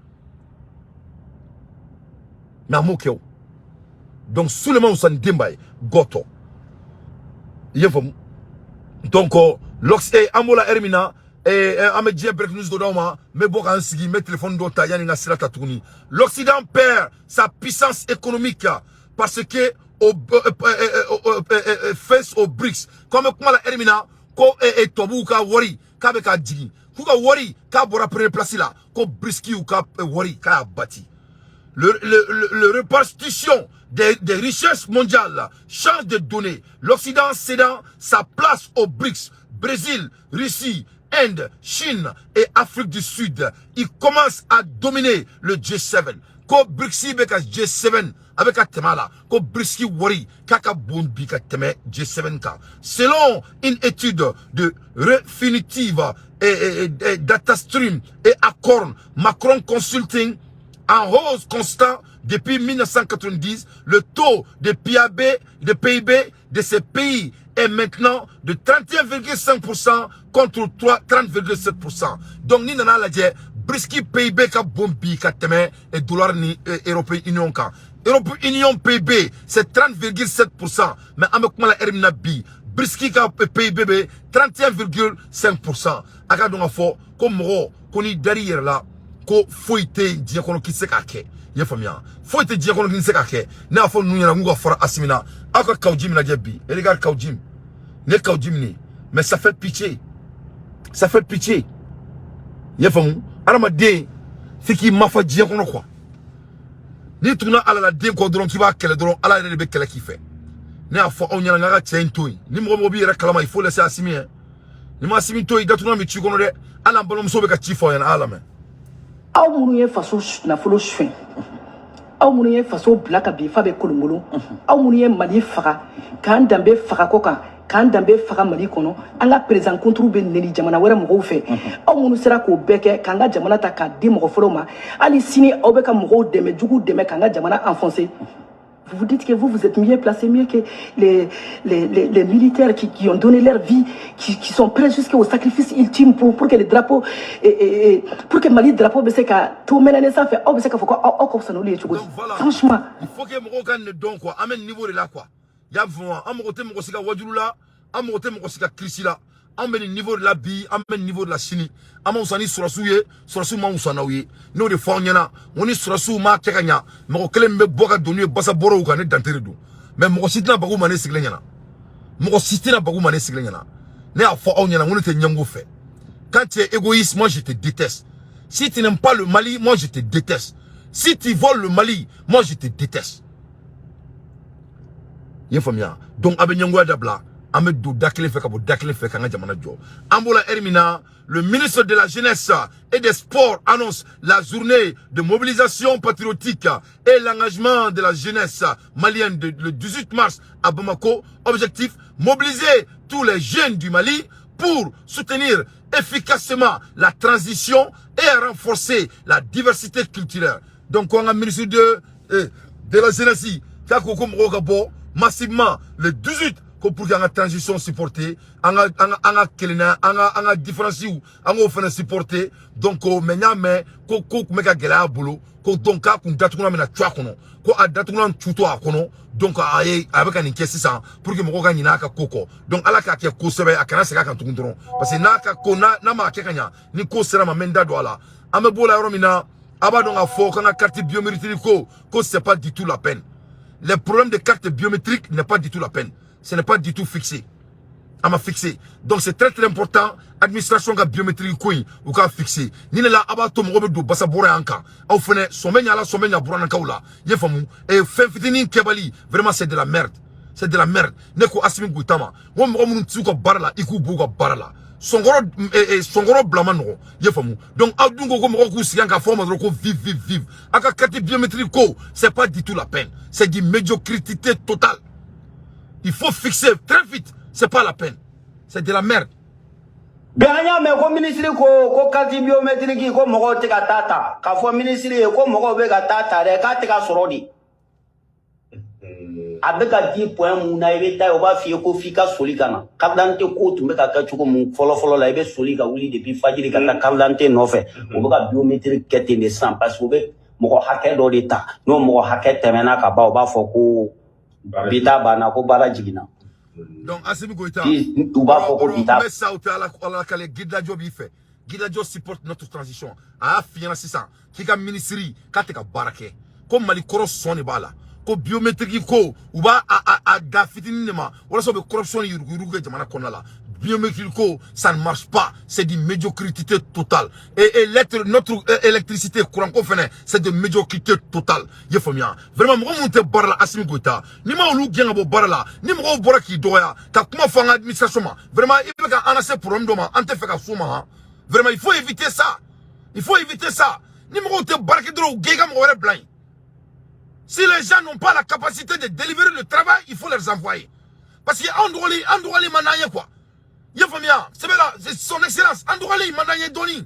Mais a m'o kɛ o. Donc Souleymane Ousmane Demba ye gɔtɔ. I y'a faamu? Donc l'Ox an b'o la heure min na, an bɛ diɲɛ break news dɔ d'aw ma, n bɛ bɔ k'an sigi, n bɛ téléphone dɔ ta yanni n ka sira ta tuguni. L'Occident perd sa puissance économique parce que au face au BRICS. Ko an bɛ kuma la heure min na, ko tubabuw ka wari k'a bɛ ka jigin, k'u ka wari k'a bɔra première place la, ko BRICS y'u ka wari k'a y'a bati. Le répartition des richesses mondiales change de données. L'Occident cédant sa place aux BRICS, Brésil, Russie, Inde, Chine et Afrique du Sud. Il commence à dominer le G7. Ko BRICS bɛ ka G7 avec ka tɛmɛ a la, ko BRICS wari k'a ka bon bi ka tɛmɛ G7 kan. Selon une étude de Refinitiv et Datastream et Acorn, Macron Consulting, en hausse constant depuis 1990, le taux de PIB de ces pays est maintenant de 31,5% contre 30,7%. Donc, ni nana lajɛ, BRICS PIB ka bon bi ka tɛmɛ dollar ni European Union kan. European Union PIB, c'est 30,7%. Mais an bɛ kuma la heure min na bi, BRICS ka PIB bɛ 31,5%. A ka dɔn k'a fɔ ko mɔgɔ ko n'i dar'i yɛrɛ la, ko foyi tɛ yen diɲɛ kɔnɔ k'i tɛ se k'a kɛ. I y'a faamuya? Foyi tɛ diɲɛ kɔnɔ k'i tɛ se k'a kɛ. Ne y'a fɔ ninnu ɲɛna k'u ka fara Assimi na. Aw ka Kaou Djim lajɛ bi. Et regarde Kaou Djim. Ne Kaou Djim nin. Mais ça fait pitié. Ça fait pitié. I y'a faamu? Hadamaden f'i k'i mafa diɲɛ kɔnɔ quoi. N'i tuguna Ala la den kɔ dɔrɔn k'i b'a kɛlɛ dɔrɔn, Ala yɛrɛ de bɛ kɛlɛ k'i fɛ. Ne y'a fɔ aw ɲɛna n k'a ka cɛ in to yen. Ni mɔgɔ mɔgɔ b'i yɛrɛ kalama, il faut laisser Assimi hein. Ni ma Assimi to yen, datugulan bɛ ci kɔnɔ dɛ. Hali an balimamuso bɛ ka ci fɔ aw ɲɛna, a y'a lamɛn. Aw minnu ye faso nafolo suɲɛ, aw minnu ye faso bila ka bin fa bɛ kolonkolon, aw minnu ye Mali faga, k'an danbe faga kɔ kan, k'an danbe faga Mali kɔnɔ, an ka président kunturu bɛ neni jamana wɛrɛ mɔgɔw fɛ, aw minnu sera k'o bɛɛ kɛ k'an ka jamana ta k'a di mɔgɔ fɔlɔw ma, hali sini aw bɛ ka mɔgɔw dɛmɛ, jugu dɛmɛ k'an ka jamana enfoncer. Vous vous dites que vous, vous êtes mieux placé, mieux que les militaires qui ont donné leur vie, qui sont prêts jusqu'au sacrifice ultime pour que le drapeau, et pour que Mali drapeau bɛ se ka to mɛnɛ sanfɛ, aw bɛ se k'a fɔ ko aw ka fisa n'olu ye cogo di? Donc voilà. Franchement. Il faut que mɔgɔw ka nin dɔn quoi. An bɛ niveau de la quoi. I y'a faamu wa? An mago tɛ mɔgɔ si ka wajulu la, an mago tɛ mɔgɔ si ka kirisi la. An bɛ nin niveau de la bi, an bɛ nin niveau de la sini. An ma wusa ni sɔrɔsiw ye, sɔrɔsiw ma wusa n'aw ye. N'o de fɔ aw ɲɛna, n ko ni sɔrɔsiw m'a kɛ ka ɲa, mɔgɔ kelen min bɛ bɔ ka don n'u ye basa bɔrɔw kan, ne dante de don. Mais mɔgɔ si tɛna bagu ma ne sigilen ɲɛna. Mɔgɔ si tɛna bagu ma ne sigilen ɲɛna. Ne y'a fɔ aw ɲɛna, n ko ne tɛ ɲɛngo fɛ. Quand tu es égoïste, moi je te déteste. Si tu n'aimes pas le Mali, moi je te déteste. Si tu voles le Mali, moi je te déteste. I ye faamuya? Donc a bɛ ɲɛngoya dabila, an bɛ don da kelen fɛ ka bɔ da kelen fɛ k'an ka jamana jɔ. An b'o la heure min na, le ministre de la Jeunesse et des Sports annonce la journée de mobilisation patriotique et l'engagement de la jeunesse malienne le 18 mars à Bamako. Objectif: mobiliser tous les jeunes du Mali pour soutenir efficacement la transition et renforcer la diversité culturelle. Donc on a ministre de la Jeunesse k'a ko ko mɔgɔw ka bɔ massivement le 18 ko pour que an ka transition supporter, an ka kelenna, an ka différence, an k'o fana supporter. Donc mais n y'a mɛn ko ko tun bɛ ka gɛlɛya a bolo ko, donc k'a kun datugulan bɛna cu a kɔnɔ, ko a datugulan cutɔ a kɔnɔ. Donc a ye a bɛ ka nin kɛ sisan pour que mɔgɔw ka ɲinɛ a ka ko kɔ. Donc Ala k'a kɛ kosɛbɛ, a kana segin a kan tugun dɔrɔn, parce que n'a ka ko n'a m'a kɛ ka ɲa, ni ko sera ma, n bɛ n da don a la. An bɛ b'o la yɔrɔ min na, a b'a dɔn k'a fɔ k'an ka carte biométrique ko c'est pas du tout la peine. Les problèmes de carte biométrique n'est pas du tout la peine. Ce n'est pas du tout fixé. A ma fixé. Donc c'est très très important. Administration ka biométrique ko in, u k'a fixé. Ni ne la a b'a to mɔgɔ bɛ don basa bɔra yan kan. Aw fɛnɛ sɔn bɛ ɲa la, sɔn bɛ ɲa buranakaw la. I ye faamu? Et fɛn fitinin kɛbali, vraiment c'est de la merde. C'est de la merde. Ne ko Assimi Goïta ma, n ko mɔgɔ minnu t'u ka baara la, i k'u b'u ka baara la. Sɔnkɔrɔ sɔnkɔrɔ bila ma nɔgɔn, i ye faamu? Donc aw dun ko ko mɔgɔw k'u sigi yan k'a fɔ aw ma dɔrɔn ko vive vive vive. A ka carte biométrique ko c'est pas du tout la peine. C'est du médiocrité totale. Il faut fixer très vite. C'est pas la peine. C'est de la merde. Bi an y'a mɛn ko minisiri ko ko carte biométrique ko mɔgɔw tɛ ka taa ta, k'a fɔ minisiri ye ko mɔgɔw bɛ ka taa ta dɛ, k'a tɛ ka sɔrɔ de. A bɛ ka di point mun na, i bɛ taa yen, o b'a f'i ye ko f'i ka soli ka na carte d'identité. Ko tun bɛ ka kɛ cogo mun fɔlɔ fɔlɔ la, i bɛ soli ka wuli depuis fajiri ka taa carte d'identité nɔfɛ. O bɛ ka biométrique kɛ ten de sisan, parce que u bɛ mɔgɔ hakɛ dɔ de ta, n'o mɔgɔ hakɛ tɛmɛna ka ban, u b'a fɔ ko bi ta banna, ko baara jiginna. Donc Assimi Goïta. U b'a fɔ ko bi ta N bɛ sa o tɛ Ala Ala kale Guidajo b'i fɛ. Guidajo supporte notre transition. A y'a f'i ɲɛna sisan k'i ka ministre k'a tɛ ka baara kɛ. Ko Mali kɔrɔ sɔn de b'a la. Ko biométrique ko u b'a a da fitinin de ma walasa u bɛ corruption ni yuruguyurugu kɛ jamana kɔnɔna la. Biométrique ko ça ne marche pas, c'est du médiocrité totale. Et notre électricité courant ko fɛnɛ, c'est de médiocrité totale. I ye faamuya? Vraiment mɔgɔ minnu tɛ baara la, Assimi Goïta, n'i ma olu gɛn ka bɔ baara la, ni mɔgɔw bɔra k'i dɔgɔya ka kuma fɔ an ka administration ma, vraiment i bɛ ka an lase problème dɔ ma, an tɛ fɛ ka s'o ma han. Vraiment il faut éviter ça. Il faut éviter ça. Ni mɔgɔw tɛ baara kɛ dɔrɔn, u gɛn i ka mɔgɔ wɛrɛ bila yen. Si les gens n'ont pas la capacité de délivrer le travail, il faut les envoyer. Parce que an dɔgɔli man d'an ye quoi. I ye faamuya? Sɛbɛ la, son excellence, an dɔgɔli man d'an ye dɔɔni.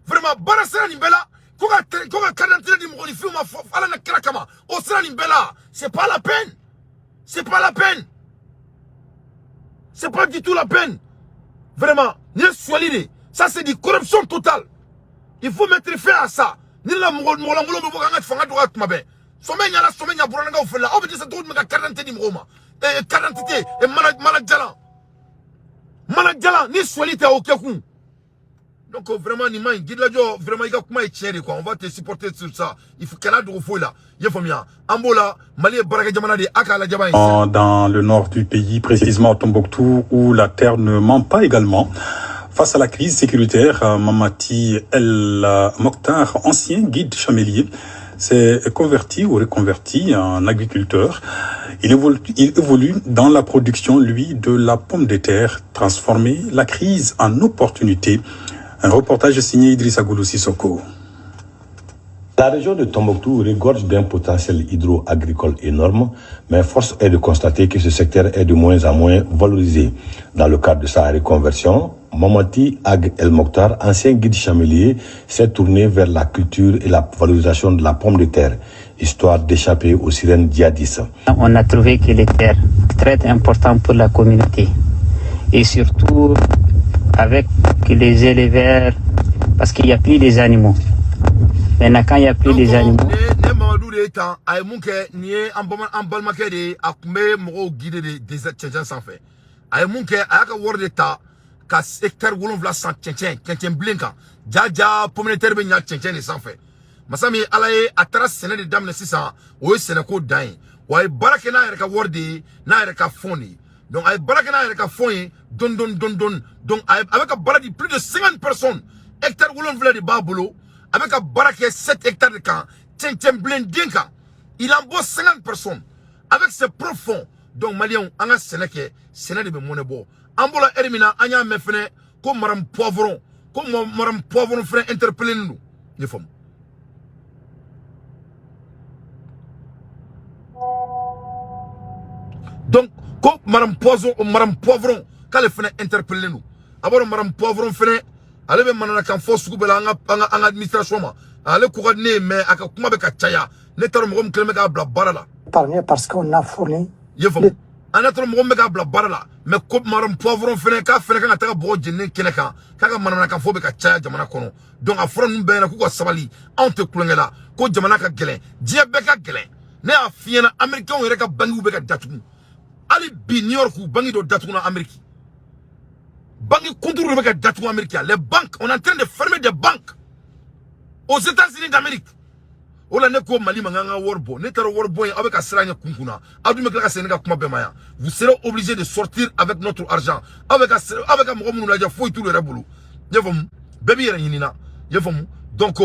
Vraiment, baara sera nin bɛɛ la, ko ka carte d'identité di mɔgɔninfinw ma fɔ Ala na kira kama, o sera nin bɛɛ la, c'est pas la peine. C'est pas la peine. C'est pas du tout la peine. Vraiment, nin ye sonyali de. Ça c'est du corruption totale. Il faut mettre fin à ça. Ni la mɔgɔ mɔgɔlankolon bɛ bɔ k'an ka fanga dɔgɔya tuma bɛɛ. Sɔmɛ ɲala sɔmɛ ɲa buranakaw fɛ la, aw bɛ dɛsɛ cogo jumɛn ka carte d'identité di mɔgɔw ma? Carte d'identité mana mana jalan. Mana jalan ni sonyali tɛ o kɛ kun. Donc vraiment nin man ɲi. Gidilajɔ, vraiment i ka kuma ye tiɲɛ de quoi. On va te supporter sur ça. Il faut kana dogo foyi la. I ye faamuya? An b'o la, Mali ye baarakɛ jamana de ye, a k'a lajɛ ba in. Dans le nord du pays, précisément à Tombouctou, où la terre ne ment pas également. Face à la crise sécuritaire, Mamati El Mokhtar, ancien guide chamelier, s'est converti ou reconverti en agriculteur. Il évolue dans la production, lui, de la pomme de terre, transformer la crise en opportunité. Un reportage signé Idrissa Goulou Sissoko. La région de Tombouctou regorge d'un potentiel hydro-agricole énorme, mais force est de constater que ce secteur est de moins en moins valorisé. Dans le cadre de sa reconversion, Mamati Ag El Mokhtar, ancien guide chamelier, s'est tourné vers la culture et la valorisation de la pomme de terre. histoire d'échapper aux sirènes djihadistes. On a trouvé que les terres très importantes pour la communauté et surtout avec les éleveurs parce qu'il n'y a plus des animaux. Maintenant, quand il n'y a plus des animaux. Ne Mamadou de tan a ye mun kɛ nin ye an balimakɛ de ye, a tun bɛ mɔgɔw guider de cɛncɛn sanfɛ. A ye mun kɛ, a y'a ka wari de ta ka hectare 7 san cɛncɛn bilen kan. Ja pomme de terre bɛ ɲa cɛncɛn de sanfɛ. Masa min Ala ye, a taara sɛnɛ de daminɛ sisan, o ye sɛnɛko dan ye. Wa a ye baara kɛ n'a yɛrɛ ka wari de ye, n'a yɛrɛ ka fond de ye. Donc a ye baara kɛ n'a yɛrɛ ka fond ye dɔɔni dɔɔni dɔɔni dɔɔni. Donc a bɛ ka baara di plus de 50 personnes. Hectare 7 de b'a bolo. A bɛ ka baara kɛ 7 hectares de kan, cɛncɛn bilen den kan. Il embauche 50 personnes avec ses propres fonds. Donc Maliens, an ka sɛnɛ kɛ, sɛnɛ de bɛ mɔnɛ bɔ. An bɔra heure min na, an y'a mɛn fɛnɛ ko Madame Poivron, ko Madame Poivron fɛnɛ interpellé don. I y'a faamu? Donc ko Madame Poivron k'ale fɛnɛ interpellé don. A b'a dɔn Madame Poivron fɛnɛ, ale bɛ mananakan fɔ sugu bɛɛ la an ka administration ma. Ale ko ka di ne ye, mais a ka kuma bɛ ka caya. Ne taara mɔgɔ min kelen bɛ k'a bila baara la. Parce qu'on a fourni. I y'a faamu? An n'a taara mɔgɔ min bɛ k'a bila baara la, mais ko Madame Poivron fɛnɛ k'a fɛnɛ kan ka taga bɔgɔ jeninen kɛnɛ kan, k'a ka mananakan fɔ bɛ ka caya jamana kɔnɔ. Donc a fɔra ninnu bɛɛ ɲɛna k'u ka sabali, anw tɛ kulonkɛ la, ko jamana ka gɛlɛn, diɲɛ bɛɛ ka gɛlɛn. Ne y'a f'i ɲɛna, Américains yɛrɛ ka banques bɛ ka datugu. Hali bi New York, banque dɔ datuguna Amérique. Banque contre de bɛ ka datugu Amérique. Les banques, on est en train de fermer des banques aux États-Unis d'Amérique. O la ne ko Mali ma, n ka wari bɔ. Ne taara wari bɔ yen, aw bɛ ka siran ɲɛ kun kun na. Aw dun bɛ tila ka segin ne ka kuma bɛɛ ma yan. Vous serez obligé de sortir avec notre argent. Aw bɛ ka mɔgɔ minnu lajɛ, foyi t'olu yɛrɛ bolo. I y'a faamu? Bɛɛ b'i yɛrɛ ɲini na. I y'a faamu? Donc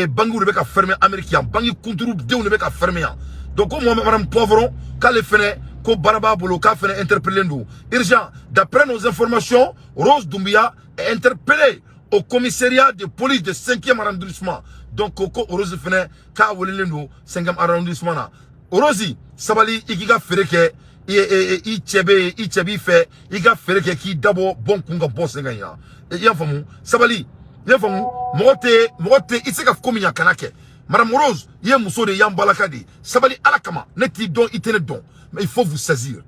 banques de bɛ ka fermer Amérique yan. Banque kunturu denw de bɛ ka fermer yan. Donc ko Madame Poivron k'ale fɛnɛ ko baara b'a bolo, k'a fɛnɛ interpellé don. Urgent, d'après nos informations, Rose Doumbia est interpellée au commissariat de police de 5e arrondissement. Donc ko Rose fɛnɛ k'a welelen don 5e arrondissement na. Rose, sabali, i k'i ka feere kɛ, i cɛ bɛ yen, i cɛ b'i fɛ, i ka feere kɛ k'i dabɔ bɔn kun ka bɔ sen ka ɲina. I y'a faamu? Sabali, i y'a faamu? Mɔgɔ tɛ i tɛ se ka ko min ɲa kana kɛ. Madame Rose, i ye muso de ye, y'an balaka de ye. Sabali Ala kama, ne t'i dɔn, i tɛ ne dɔn. Mais il faut vous saisir.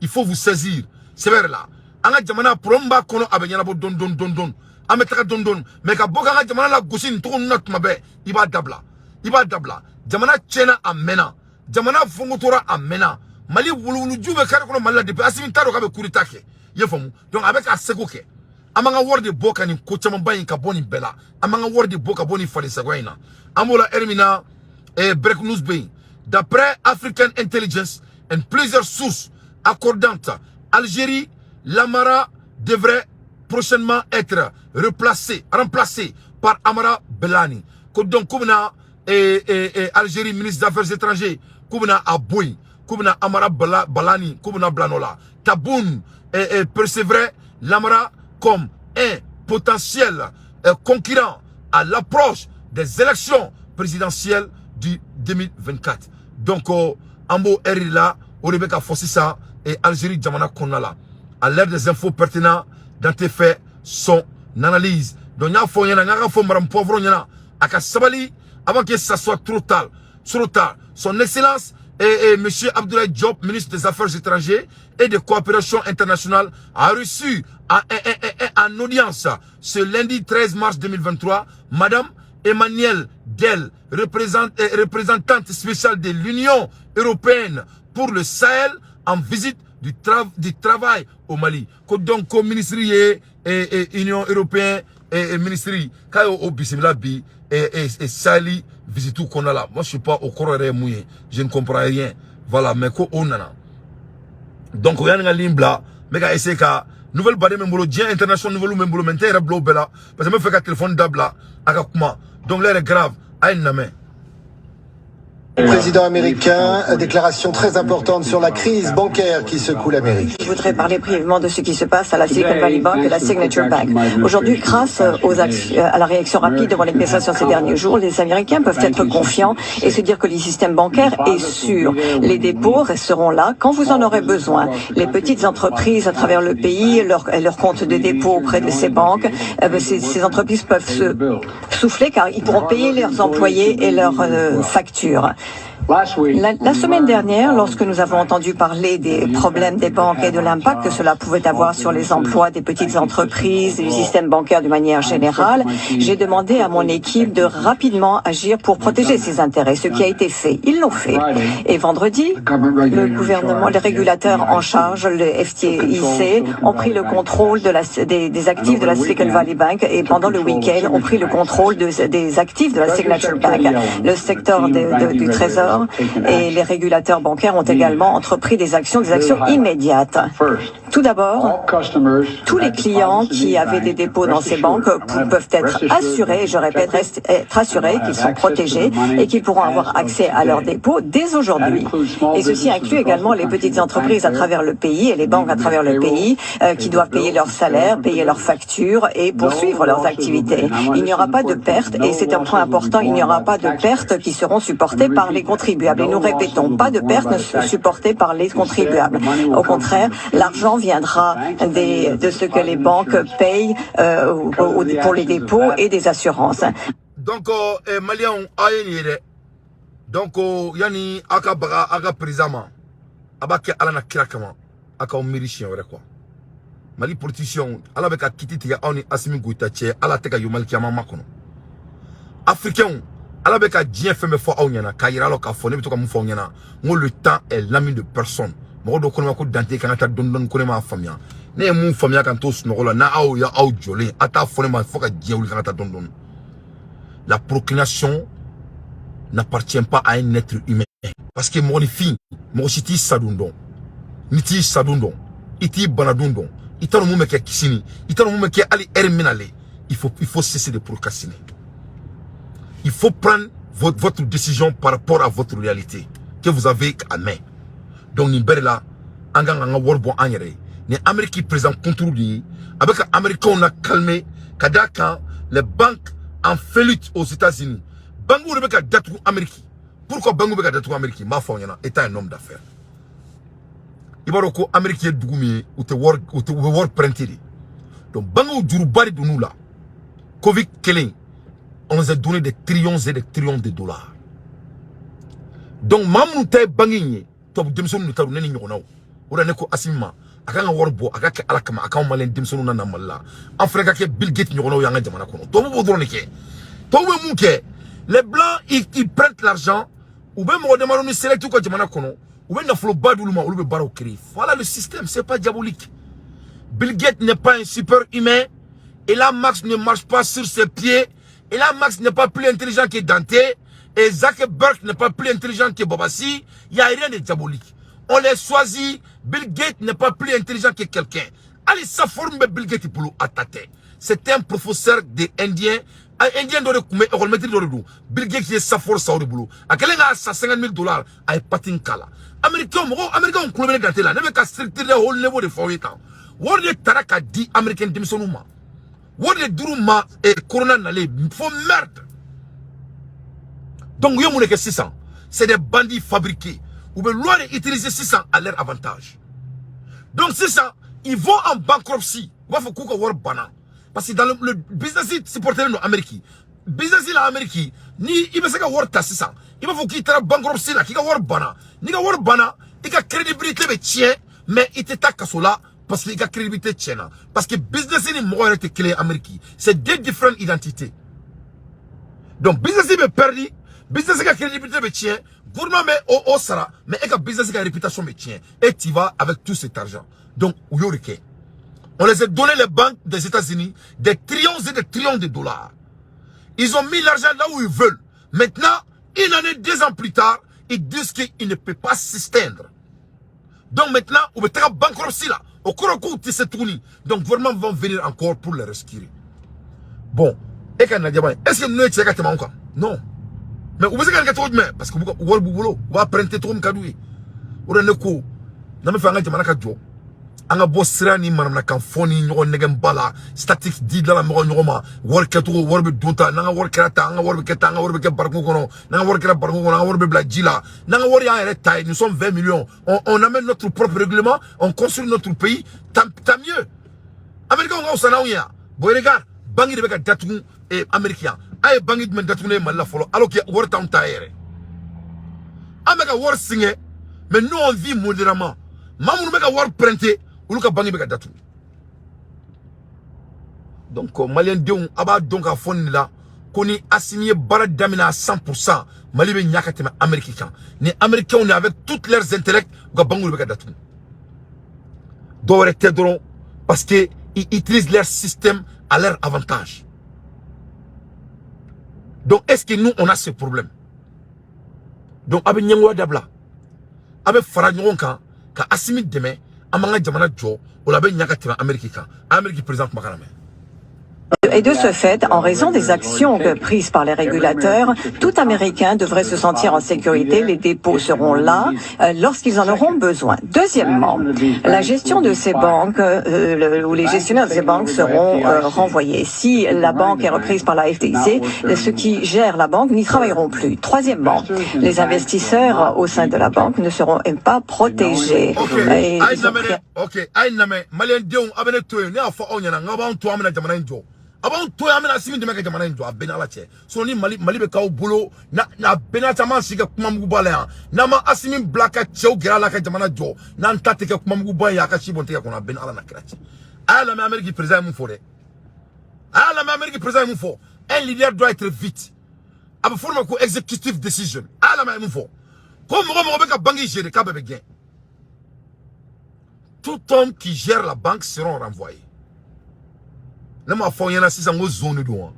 Il faut vous saisir. C'est vrai là. An ka jamana problème b'a kɔnɔ, a bɛ ɲɛnabɔ dɔɔni dɔɔni dɔɔni dɔɔni. An bɛ taga dɔɔni dɔɔni. Mais ka bɔ k'an ka jamana la gosi nin cogo ninnu na tuma bɛɛ, i b'a dabila. I b'a dabila. Jamana tiɲɛna a mɛnna. Jamana fongotora a mɛnna. Mali wuluwuluju bɛ carré kɔnɔ Mali la depuis Assimi t'a dɔn k'a bɛ coup d'état kɛ. I y'a faamu? Donc a bɛ k'a seko kɛ. An b'an ka wari de bɔ ka nin ko camanba in ka bɔ nin bɛɛ la. An b'an ka wari de bɔ ka bɔ nin fadensagoya in na. An b'o la heure min na, break news bɛ yen. D'après African Intelligence and plusieurs sources accordantes, Algérie, Lamara devrait prochainement être remplacé par Amara Belani. Donc, comme Algérie, ministre des Affaires étrangères, comme a bɔ yen, comme Amara Balani, comme Blanola. Taboun persévérait Lamara comme un potentiel concurrent à l'approche des élections présidentielles du 2024. Donc, en b'o heure la, o de bɛ ka fɔ sisan Algérie jamana kɔnɔna la. À l'ère des infos pertinentes, Dante fait son analyse. Donc, n y'a fɔ ɲɛna, n y'a fɔ Madame Poivron ɲɛna, a ka sabali avant que ça soit trop tard. Trop tard. Son Excellence et Monsieur Abdoulaye Diop, ministre des Affaires étrangères et de coopération internationale, a reçu en audience ce lundi 13 mars 2023, Madame Emmanuelle Del, représentante spéciale de l'Union européenne pour le Sahel, en visite du travail au Mali. Donc, ministre et Union européenne et ministre, quand au bisimila bi et Sahel visite tout qu'on a là. Moi, je suis pas au courant mouillé. Je ne comprends rien. Voilà, mais ko on nana. Donc, il y a une ligne bla, mais quand essayer ka nouvelle baden min bolo, diɲɛ international nouvelle min bolo, mais n tɛ yɛrɛ bila o bɛɛ la parce que n bɛ fɛ ka téléphone dabila a ka kuma. Donc l'heure est grave, a ye nin lamɛn. Président américain, déclaration très importante sur la crise bancaire qui secoue l'Amérique. Je voudrais parler brièvement de ce qui se passe à la Silicon Valley Bank et la Signature Bank. Aujourd'hui, grâce à la réaction rapide de mon administration ces derniers jours, les Américains peuvent être confiants et se dire que le système bancaire est sûr. Les dépôts resteront là quand vous en aurez besoin. Les petites entreprises à travers le pays, leur compte de dépôt auprès de ces banques, ces entreprises peuvent se souffler car ils pourront payer leurs employés et leurs factures. La semaine dernière, lorsque nous avons entendu parler des problèmes des banques et de l'impact que cela pouvait avoir sur les emplois des petites entreprises et du système bancaire de manière générale, j'ai demandé à mon équipe de rapidement agir pour protéger ces intérêts, ce qui a été fait. Ils l'ont fait. Et vendredi, le gouvernement, les régulateurs en charge, le FDIC, ont pris le contrôle des actifs de la Silicon Valley Bank et pendant le week-end, ont pris le contrôle des actifs de la Signature Bank. Le secteur du Trésor et les régulateurs bancaires ont également entrepris des actions immédiates. Tout d'abord, tous les clients qui avaient des dépôts dans ces banques peuvent être assurés, je répète, être assurés qu'ils sont protégés et qu'ils pourront avoir accès à leurs dépôts dès aujourd'hui. Et ceci inclut également les petites entreprises à travers le pays et les banques à travers le pays qui doivent payer leurs salaires, payer leurs factures et poursuivre leurs activités. Il n'y aura pas de pertes, et c'est un point important, il n'y aura pas de pertes qui seront supportées par les contribuables. Et nous répétons, pas de pertes supportées par les contribuables. Au contraire, l'argent viendra de ce que les banques payent pour les dépôts et des assurances. Donc, Malien, donc, yani aka baga aka président ma aba kɛ Ala na kira kama, a k'aw miiri siɲɛ wɛrɛ quoi. Mali politicien, Ala bɛ ka kiti tigɛ aw ni Assimi Goïta cɛ, Ala tɛ ka yomali caman makɔnɔ. Africain, Ala bɛ ka diɲɛ fɛn bɛɛ fɔ aw ɲɛna k'a yira aw k'a fɔ ne bɛ to ka mun fɔ aw ɲɛna, n ko le temps est l'ami de personne. Mɔgɔ dɔw ko ne ma ko Dante kan ka taa dɔɔni dɔɔni, ko ne m'a faamuya. Ne ye mun faamuya ka n to sunɔgɔ la, n'a aw ya aw jɔlen a t'a fɔ ne ma fo ka diɲɛ wuli kan ka taa dɔɔni dɔɔni. La proclamation n'appartient pas à un être humain. Parce que mɔgɔninfin, mɔgɔ si t'i sadon dɔn. N'i t'i sadon dɔn, i t'i banadon dɔn, i t'a dɔn mun bɛ kɛ sini, i t'a dɔn mun bɛ kɛ hali heure min na le. Il faut cesser de procrastiner. Il faut prendre votre décision par rapport à votre réalité que vous avez à main. Donc nin bɛɛ de la, an kan k'an ka wari bɔ an yɛrɛ ye. Nin Amérique président contre de ye, a bɛ ka Américains na calmer ka d'a kan les banques en faillite aux États-Unis. Banque de bɛ ka datugu Amérique. Pourquoi banque bɛ ka datugu Amérique? N b'a fɔ aw ɲɛna, état est un homme d'affaires. I b'a dɔn ko Amérique ye dugu min ye, u tɛ wari, u tɛ, u bɛ wari prêter de. Donc banques juruba de donn'u la. Covid kelen, on nous a donné des trillions et des trillions de dollars. Donc maa minnu ta ye banque in ye, tubabu denmisɛnninw de ta don, ne ni ɲɔgɔnnaw. O de la ne ko Assimi ma, a kan ka wari bɔ, a ka kɛ Ala kama, a k'anw maliyɛn denmisɛnninw na na Mali la. An fana ka kɛ Bill Gates ɲɔgɔnnaw ye an ka jamana kɔnɔ. Tubabu b'o dɔrɔn de kɛ. Tubabu bɛ mun kɛ? Les blancs, ils prennent l'argent, u bɛ mɔgɔ damadɔ ni select u ka jamana kɔnɔ, u bɛ nafoloba d'olu ma, olu bɛ baaraw créer. Voilà le système, c'est pas diabolique. Bill Gates n'est pas un super humain. Elon Musk ne marche pas sur ses pieds. Elon Musk n'est pas plus intelligent que Dante. Et Zuckerberg n'est pas plus intelligent que Bobassi. Il n'y a rien de diabolique. On les choisit. Bill Gates n'est pas plus intelligent que quelqu'un. Allez, sa forme Bill Gates pour attaquer. C'était un professeur des Indiens. Un Indien dɔ de tun bɛ école maître dɔ de don. Bill Gates ye sa force sa o de bolo. A kɛlen k'a san 50 000 dollars, a ye patin k'a la. Américain, mɔgɔw, Américain kulo bɛ ne Dante la. Ne bɛ ka structure de haut niveau de fɔ aw ye tan. Wari de taara ka di Américain denmisɛnninw ma. Wari de dir'u ma corona nalen fo merde. Donc u ye mun de kɛ sisan? C'est des bandits fabriqués. U bɛ loi de utiliser sisan à leur avantage. Donc sisan, ils vont en bankruptcy. U b'a fɔ k'u ka wari banna. Parce que dans le business supporté don Amérique. Business la Amérique, ni i bɛ se ka wari ta sisan, i b'a fɔ k'i taara bankruptcy la, k'i ka wari banna. N'i ka wari banna, i ka crédibilité bɛ tiɲɛ, mais i tɛ taa kaso la parce que i ka crédibilité tiɲɛna. Parce que business ni mɔgɔ yɛrɛ tɛ kelen ye Amérique. C'est deux différentes identités. Donc business bɛ perdu, business ka crédibilité bɛ tiɲɛ, gouvernement bɛ o sara, mais e ka business ka réputation bɛ tiɲɛ. Et tu vas avec tout cet argent. Donc u y'o de kɛ. On les a donné, les banques des États-Unis, des trillions et des trillions de dollars. Ils ont mis l'argent là où ils veulent. Maintenant, une année, 2 ans plus tard, ils disent qu'ils ne peuvent pas s'éteindre. Donc maintenant, on va faire bankruptcy là. Au kɔrɔ k'u tɛ se tuguni. Donc gouvernement vont venir encore pour les rescuer. Bon, e ka na jaba, est-ce que ninnu ye cɛ ka tɛmɛ anw kan? Non. Mais u bɛ se ka nin kɛ cogo jumɛn? Parce que u b'u ka wari b'u bolo, u b'a prêter cogo min ka d'u ye. O de la ne ko, n'an bɛ fɛ an ka jamana ka jɔ, an ka bɔ sira ni manamanakan fɔ ni ɲɔgɔn nɛgɛnba la, statique di da la mɔgɔ ɲɔgɔn ma, wari kɛcogo, wari bɛ dun ta, n'an ka wari kɛra tan, an ka wari bɛ kɛ tan, an ka wari bɛ kɛ barikon kɔnɔ, n'an ka wari kɛra barikon kɔnɔ, an ka wari bɛ bila ji la, n'an ka wari y'an yɛrɛ ta ye, nous sommes 20 millions, on amène notre propre règlement, on construit notre pays, tant mieux. Américains ka fisa n'anw ye yan. Bon, regarde, banque de bɛ ka datugu Amérique yan. A ye banque jumɛn datugu ne ye Mali la fɔlɔ, alors que wari t'anw ta ye yɛrɛ? An bɛ ka wari singɛ, mais nous, on vit modérément. Maa minnu bɛ ka wari prêter, olu ka banque bɛ ka datugu. Donc maliyɛn denw, a b'a dɔn k'a fɔ nin de la ko ni Assimi ye baara daminɛ à 100%, Mali bɛ ɲa ka tɛmɛ Amérique kan. Ni Américains ni avec toutes leurs intellects, u ka banque bɛ ka datugu. Dɔwɛrɛ tɛ dɔrɔn, parce que ils utilisent leur système à leur avantage. Donc est-ce que nous, on a ce problème? Donc a bɛ ɲɛngoya dabila, a bɛ fara ɲɔgɔn kan ka Assimi dɛmɛ, an b'an ka jamana jɔ. O la, a bɛ ɲa ka tɛmɛ Amérique kan. Amérique président kumakan lamɛn. Et de ce fait, en raison des actions prises par les régulateurs, tout Américain devrait se sentir en sécurité. Les dépôts seront là lorsqu'ils en auront besoin. Deuxièmement, la gestion de ces banques ou les gestionnaires de ces banques seront renvoyés. Si la banque est reprise par la FDIC, ceux qui gèrent la banque n'y travailleront plus. Troisièmement, les investisseurs au sein de la banque ne seront pas protégés. Ok, ok, a ye lamɛn, maliyɛn denw, a bɛ ne to yen. Ne y'a fɔ aw ɲɛna n k'aw b'anw to, an bɛna jamana in jɔ. A b'anw to yen, an bɛna Assimi dɛmɛ ka jamana in jɔ. A bɛɛ n'Ala cɛ. Sinon ni Mali, Mali bɛ k'aw bolo na, a bɛɛ n'a caman sigi ka kuma muguba la yan. N'an ma Assimi bila ka cɛw gɛrɛ a la ka jamana jɔ, n'an ta tɛ kɛ kuma muguba ye, a ka si bɔn tigɛ kɔnɔ. A bɛɛ n'Ala na kira cɛ. A y'a lamɛn, Amérique président ye mun fɔ dɛ? A y'a lamɛn, Amérique président ye mun fɔ? Un leader doit être vite. A bɛ fɔ o ma ko executive decision. A y'a lamɛn, a ye mun fɔ? Ko mɔgɔ mɔgɔ bɛ ka banque gérer, k'a bɛɛ bɛ gɛn. Tout homme qui gère la banque seront renvoyés. Ne m'a fɔ ɲɛna sisan ko zon de don wa?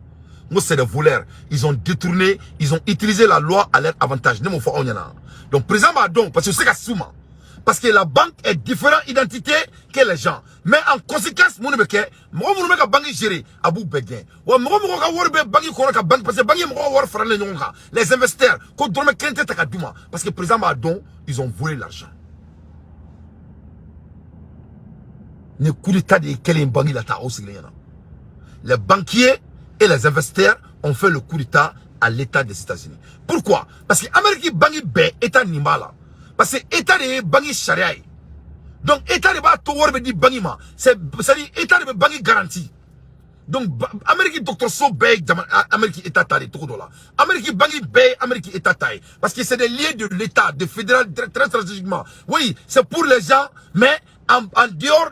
N ko c'est des voleurs. Ils ont détourné, ils ont utilisé la loi à leur avantage. Ne m'o fɔ aw ɲɛna. Donc président b'a dɔn, parce que se ka s'u ma, parce que la banque est différente identité que les gens. Mais en conséquence, mun de bɛ kɛ? Mɔgɔ minnu bɛ ka banque gérer, a b'u bɛɛ gɛn. Wa mɔgɔ mɔgɔ ka wari bɛ banque kɔnɔ ka banque, parce que banque ye mɔgɔw ka wari faralen ɲɔgɔn kan, les investisseurs, ko dɔrɔmɛ kelen tɛ ta ka d'u ma, parce que président b'a dɔn, ils ont volé l'argent. Ni coup d'état de ye kɛlen banque la ta, aw sigilen ɲɛna. Les banquiers et les investisseurs ont fait le coup d'état à l'État des États-Unis. Pourquoi? Parce que Amérique banque bɛɛ, État nin b'a la. Parce que État de ye banque sariya ye. Donc État de b'a to wari bɛ di banque ma. C'est-à-dire État de bɛ banque garantie. Donc Amérique dɔgɔtɔrɔso bɛɛ ye jamana Amérique État ta de cogo dɔ la. Amérique banque bɛɛ ye Amérique État ta ye. Parce que c'est des liens de l'État, de fédéral très, très stratégiquement. Oui, c'est pour les gens, mais en dehors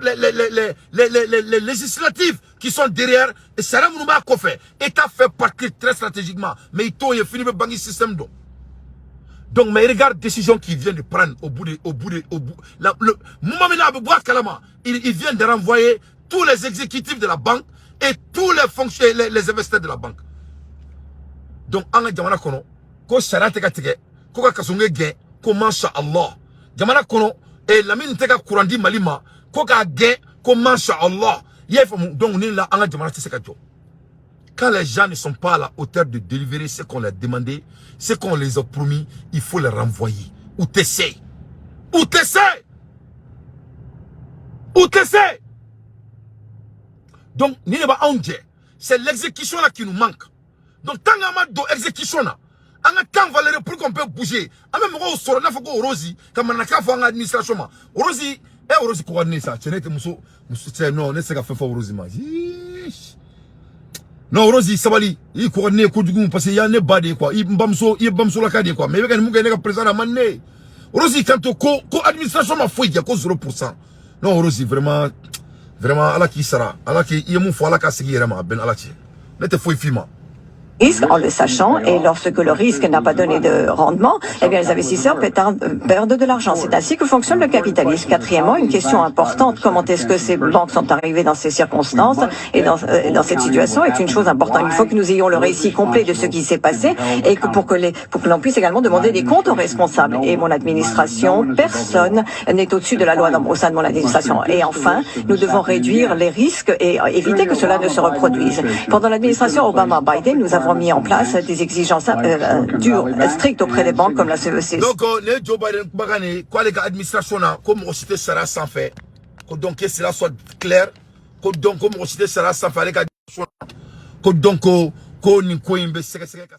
les législatifs qui sont derrière, et sariya minnu b'a kɔfɛ, État fait partie très stratégiquement. Mais il t'o ye fini bɛ banque système dɔn. Donc, mais regarde décision qu'il vient de prendre au bout de, au bout de, au bout, la, le moment min a bɛ bɔ a kalama, il vient de renvoyer tous les exécutifs de la banque et tous les fonctionnaires, les investisseurs de la banque. Donc, an ka jamana kɔnɔ, ko sariya tɛ ka tigɛ, ko ka kasonge gɛn, ko masha Allah. Jamana kɔnɔ, Lamine tɛ ka courant di Mali ma, ko k'a gɛn, ko masha Allah. I y'a faamu? Donc, ni la, an ka jamana tɛ se ka jɔ. Quand les gens ne sont pas à la hauteur de délivrer ce qu'on leur a demandé, ce qu'on les a promis, il faut les renvoyer. U tɛ se? U tɛ se? U tɛ se? Donc, ni ne b'anw jɛ, c'est l'exécution là qui nous manque. Donc, tant qu'on a don exécution là, an ka temps valeur pour qu'on peut bouger. An bɛ mɔgɔw sɔrɔ n'a fɔ ko Rosi ka mananakan fɔ an ka administration ma. Rosi, eh Rosi ko ka di ne ye sa, cɛ ne tɛ muso muso cɛ, non, ne tɛ se ka fɛn fɔ Rosi ma. Yiish. Non, Rosi, sabali, i ko ka di ne ye kojugu, parce que i y'a ne ba de ye quoi. I bamuso, i ye bamusolaka de ye quoi. Mais i bɛ ka nin mun kɛ ne ka président na, a man di ne ye. Rosi kanto ko ko administration ma foyi kɛ, ko 0%. Non, Rosi, vraiment, vraiment, Ala k'i sara. Ala k'i i ye mun fɔ, Ala ka segin i yɛrɛ ma, a bɛɛ ni Ala cɛ. Ne tɛ foyi f'i ma. Risque en le sachant, et lorsque le risque n'a pas donné de rendement, eh bien les investisseurs perdent de l'argent. C'est ainsi que fonctionne le capitalisme. Quatrièmement, une question importante, comment est-ce que ces banques sont arrivées dans ces circonstances et dans cette situation est une chose importante. Il faut que nous ayons le récit complet de ce qui s'est passé et que pour que l'on puisse également demander des comptes aux responsables. Et mon administration, personne n'est au-dessus de la loi au sein de mon administration. Et enfin, nous devons réduire les risques et éviter que cela ne se reproduise. Pendant l'administration Obama-Biden, nous avons mis en place des exigences dures, strictes auprès des banques comme la CEC. Donc, ne Joe Biden kumakan nin, k'ale ka administration na, ko mɔgɔ si tɛ sariya sanfɛ, ko donc que cela soit clair, ko donc ko mɔgɔ si tɛ sariya sanfɛ ale ka administration na, ko donc ko nin ko in bɛ sɛgɛsɛgɛ ka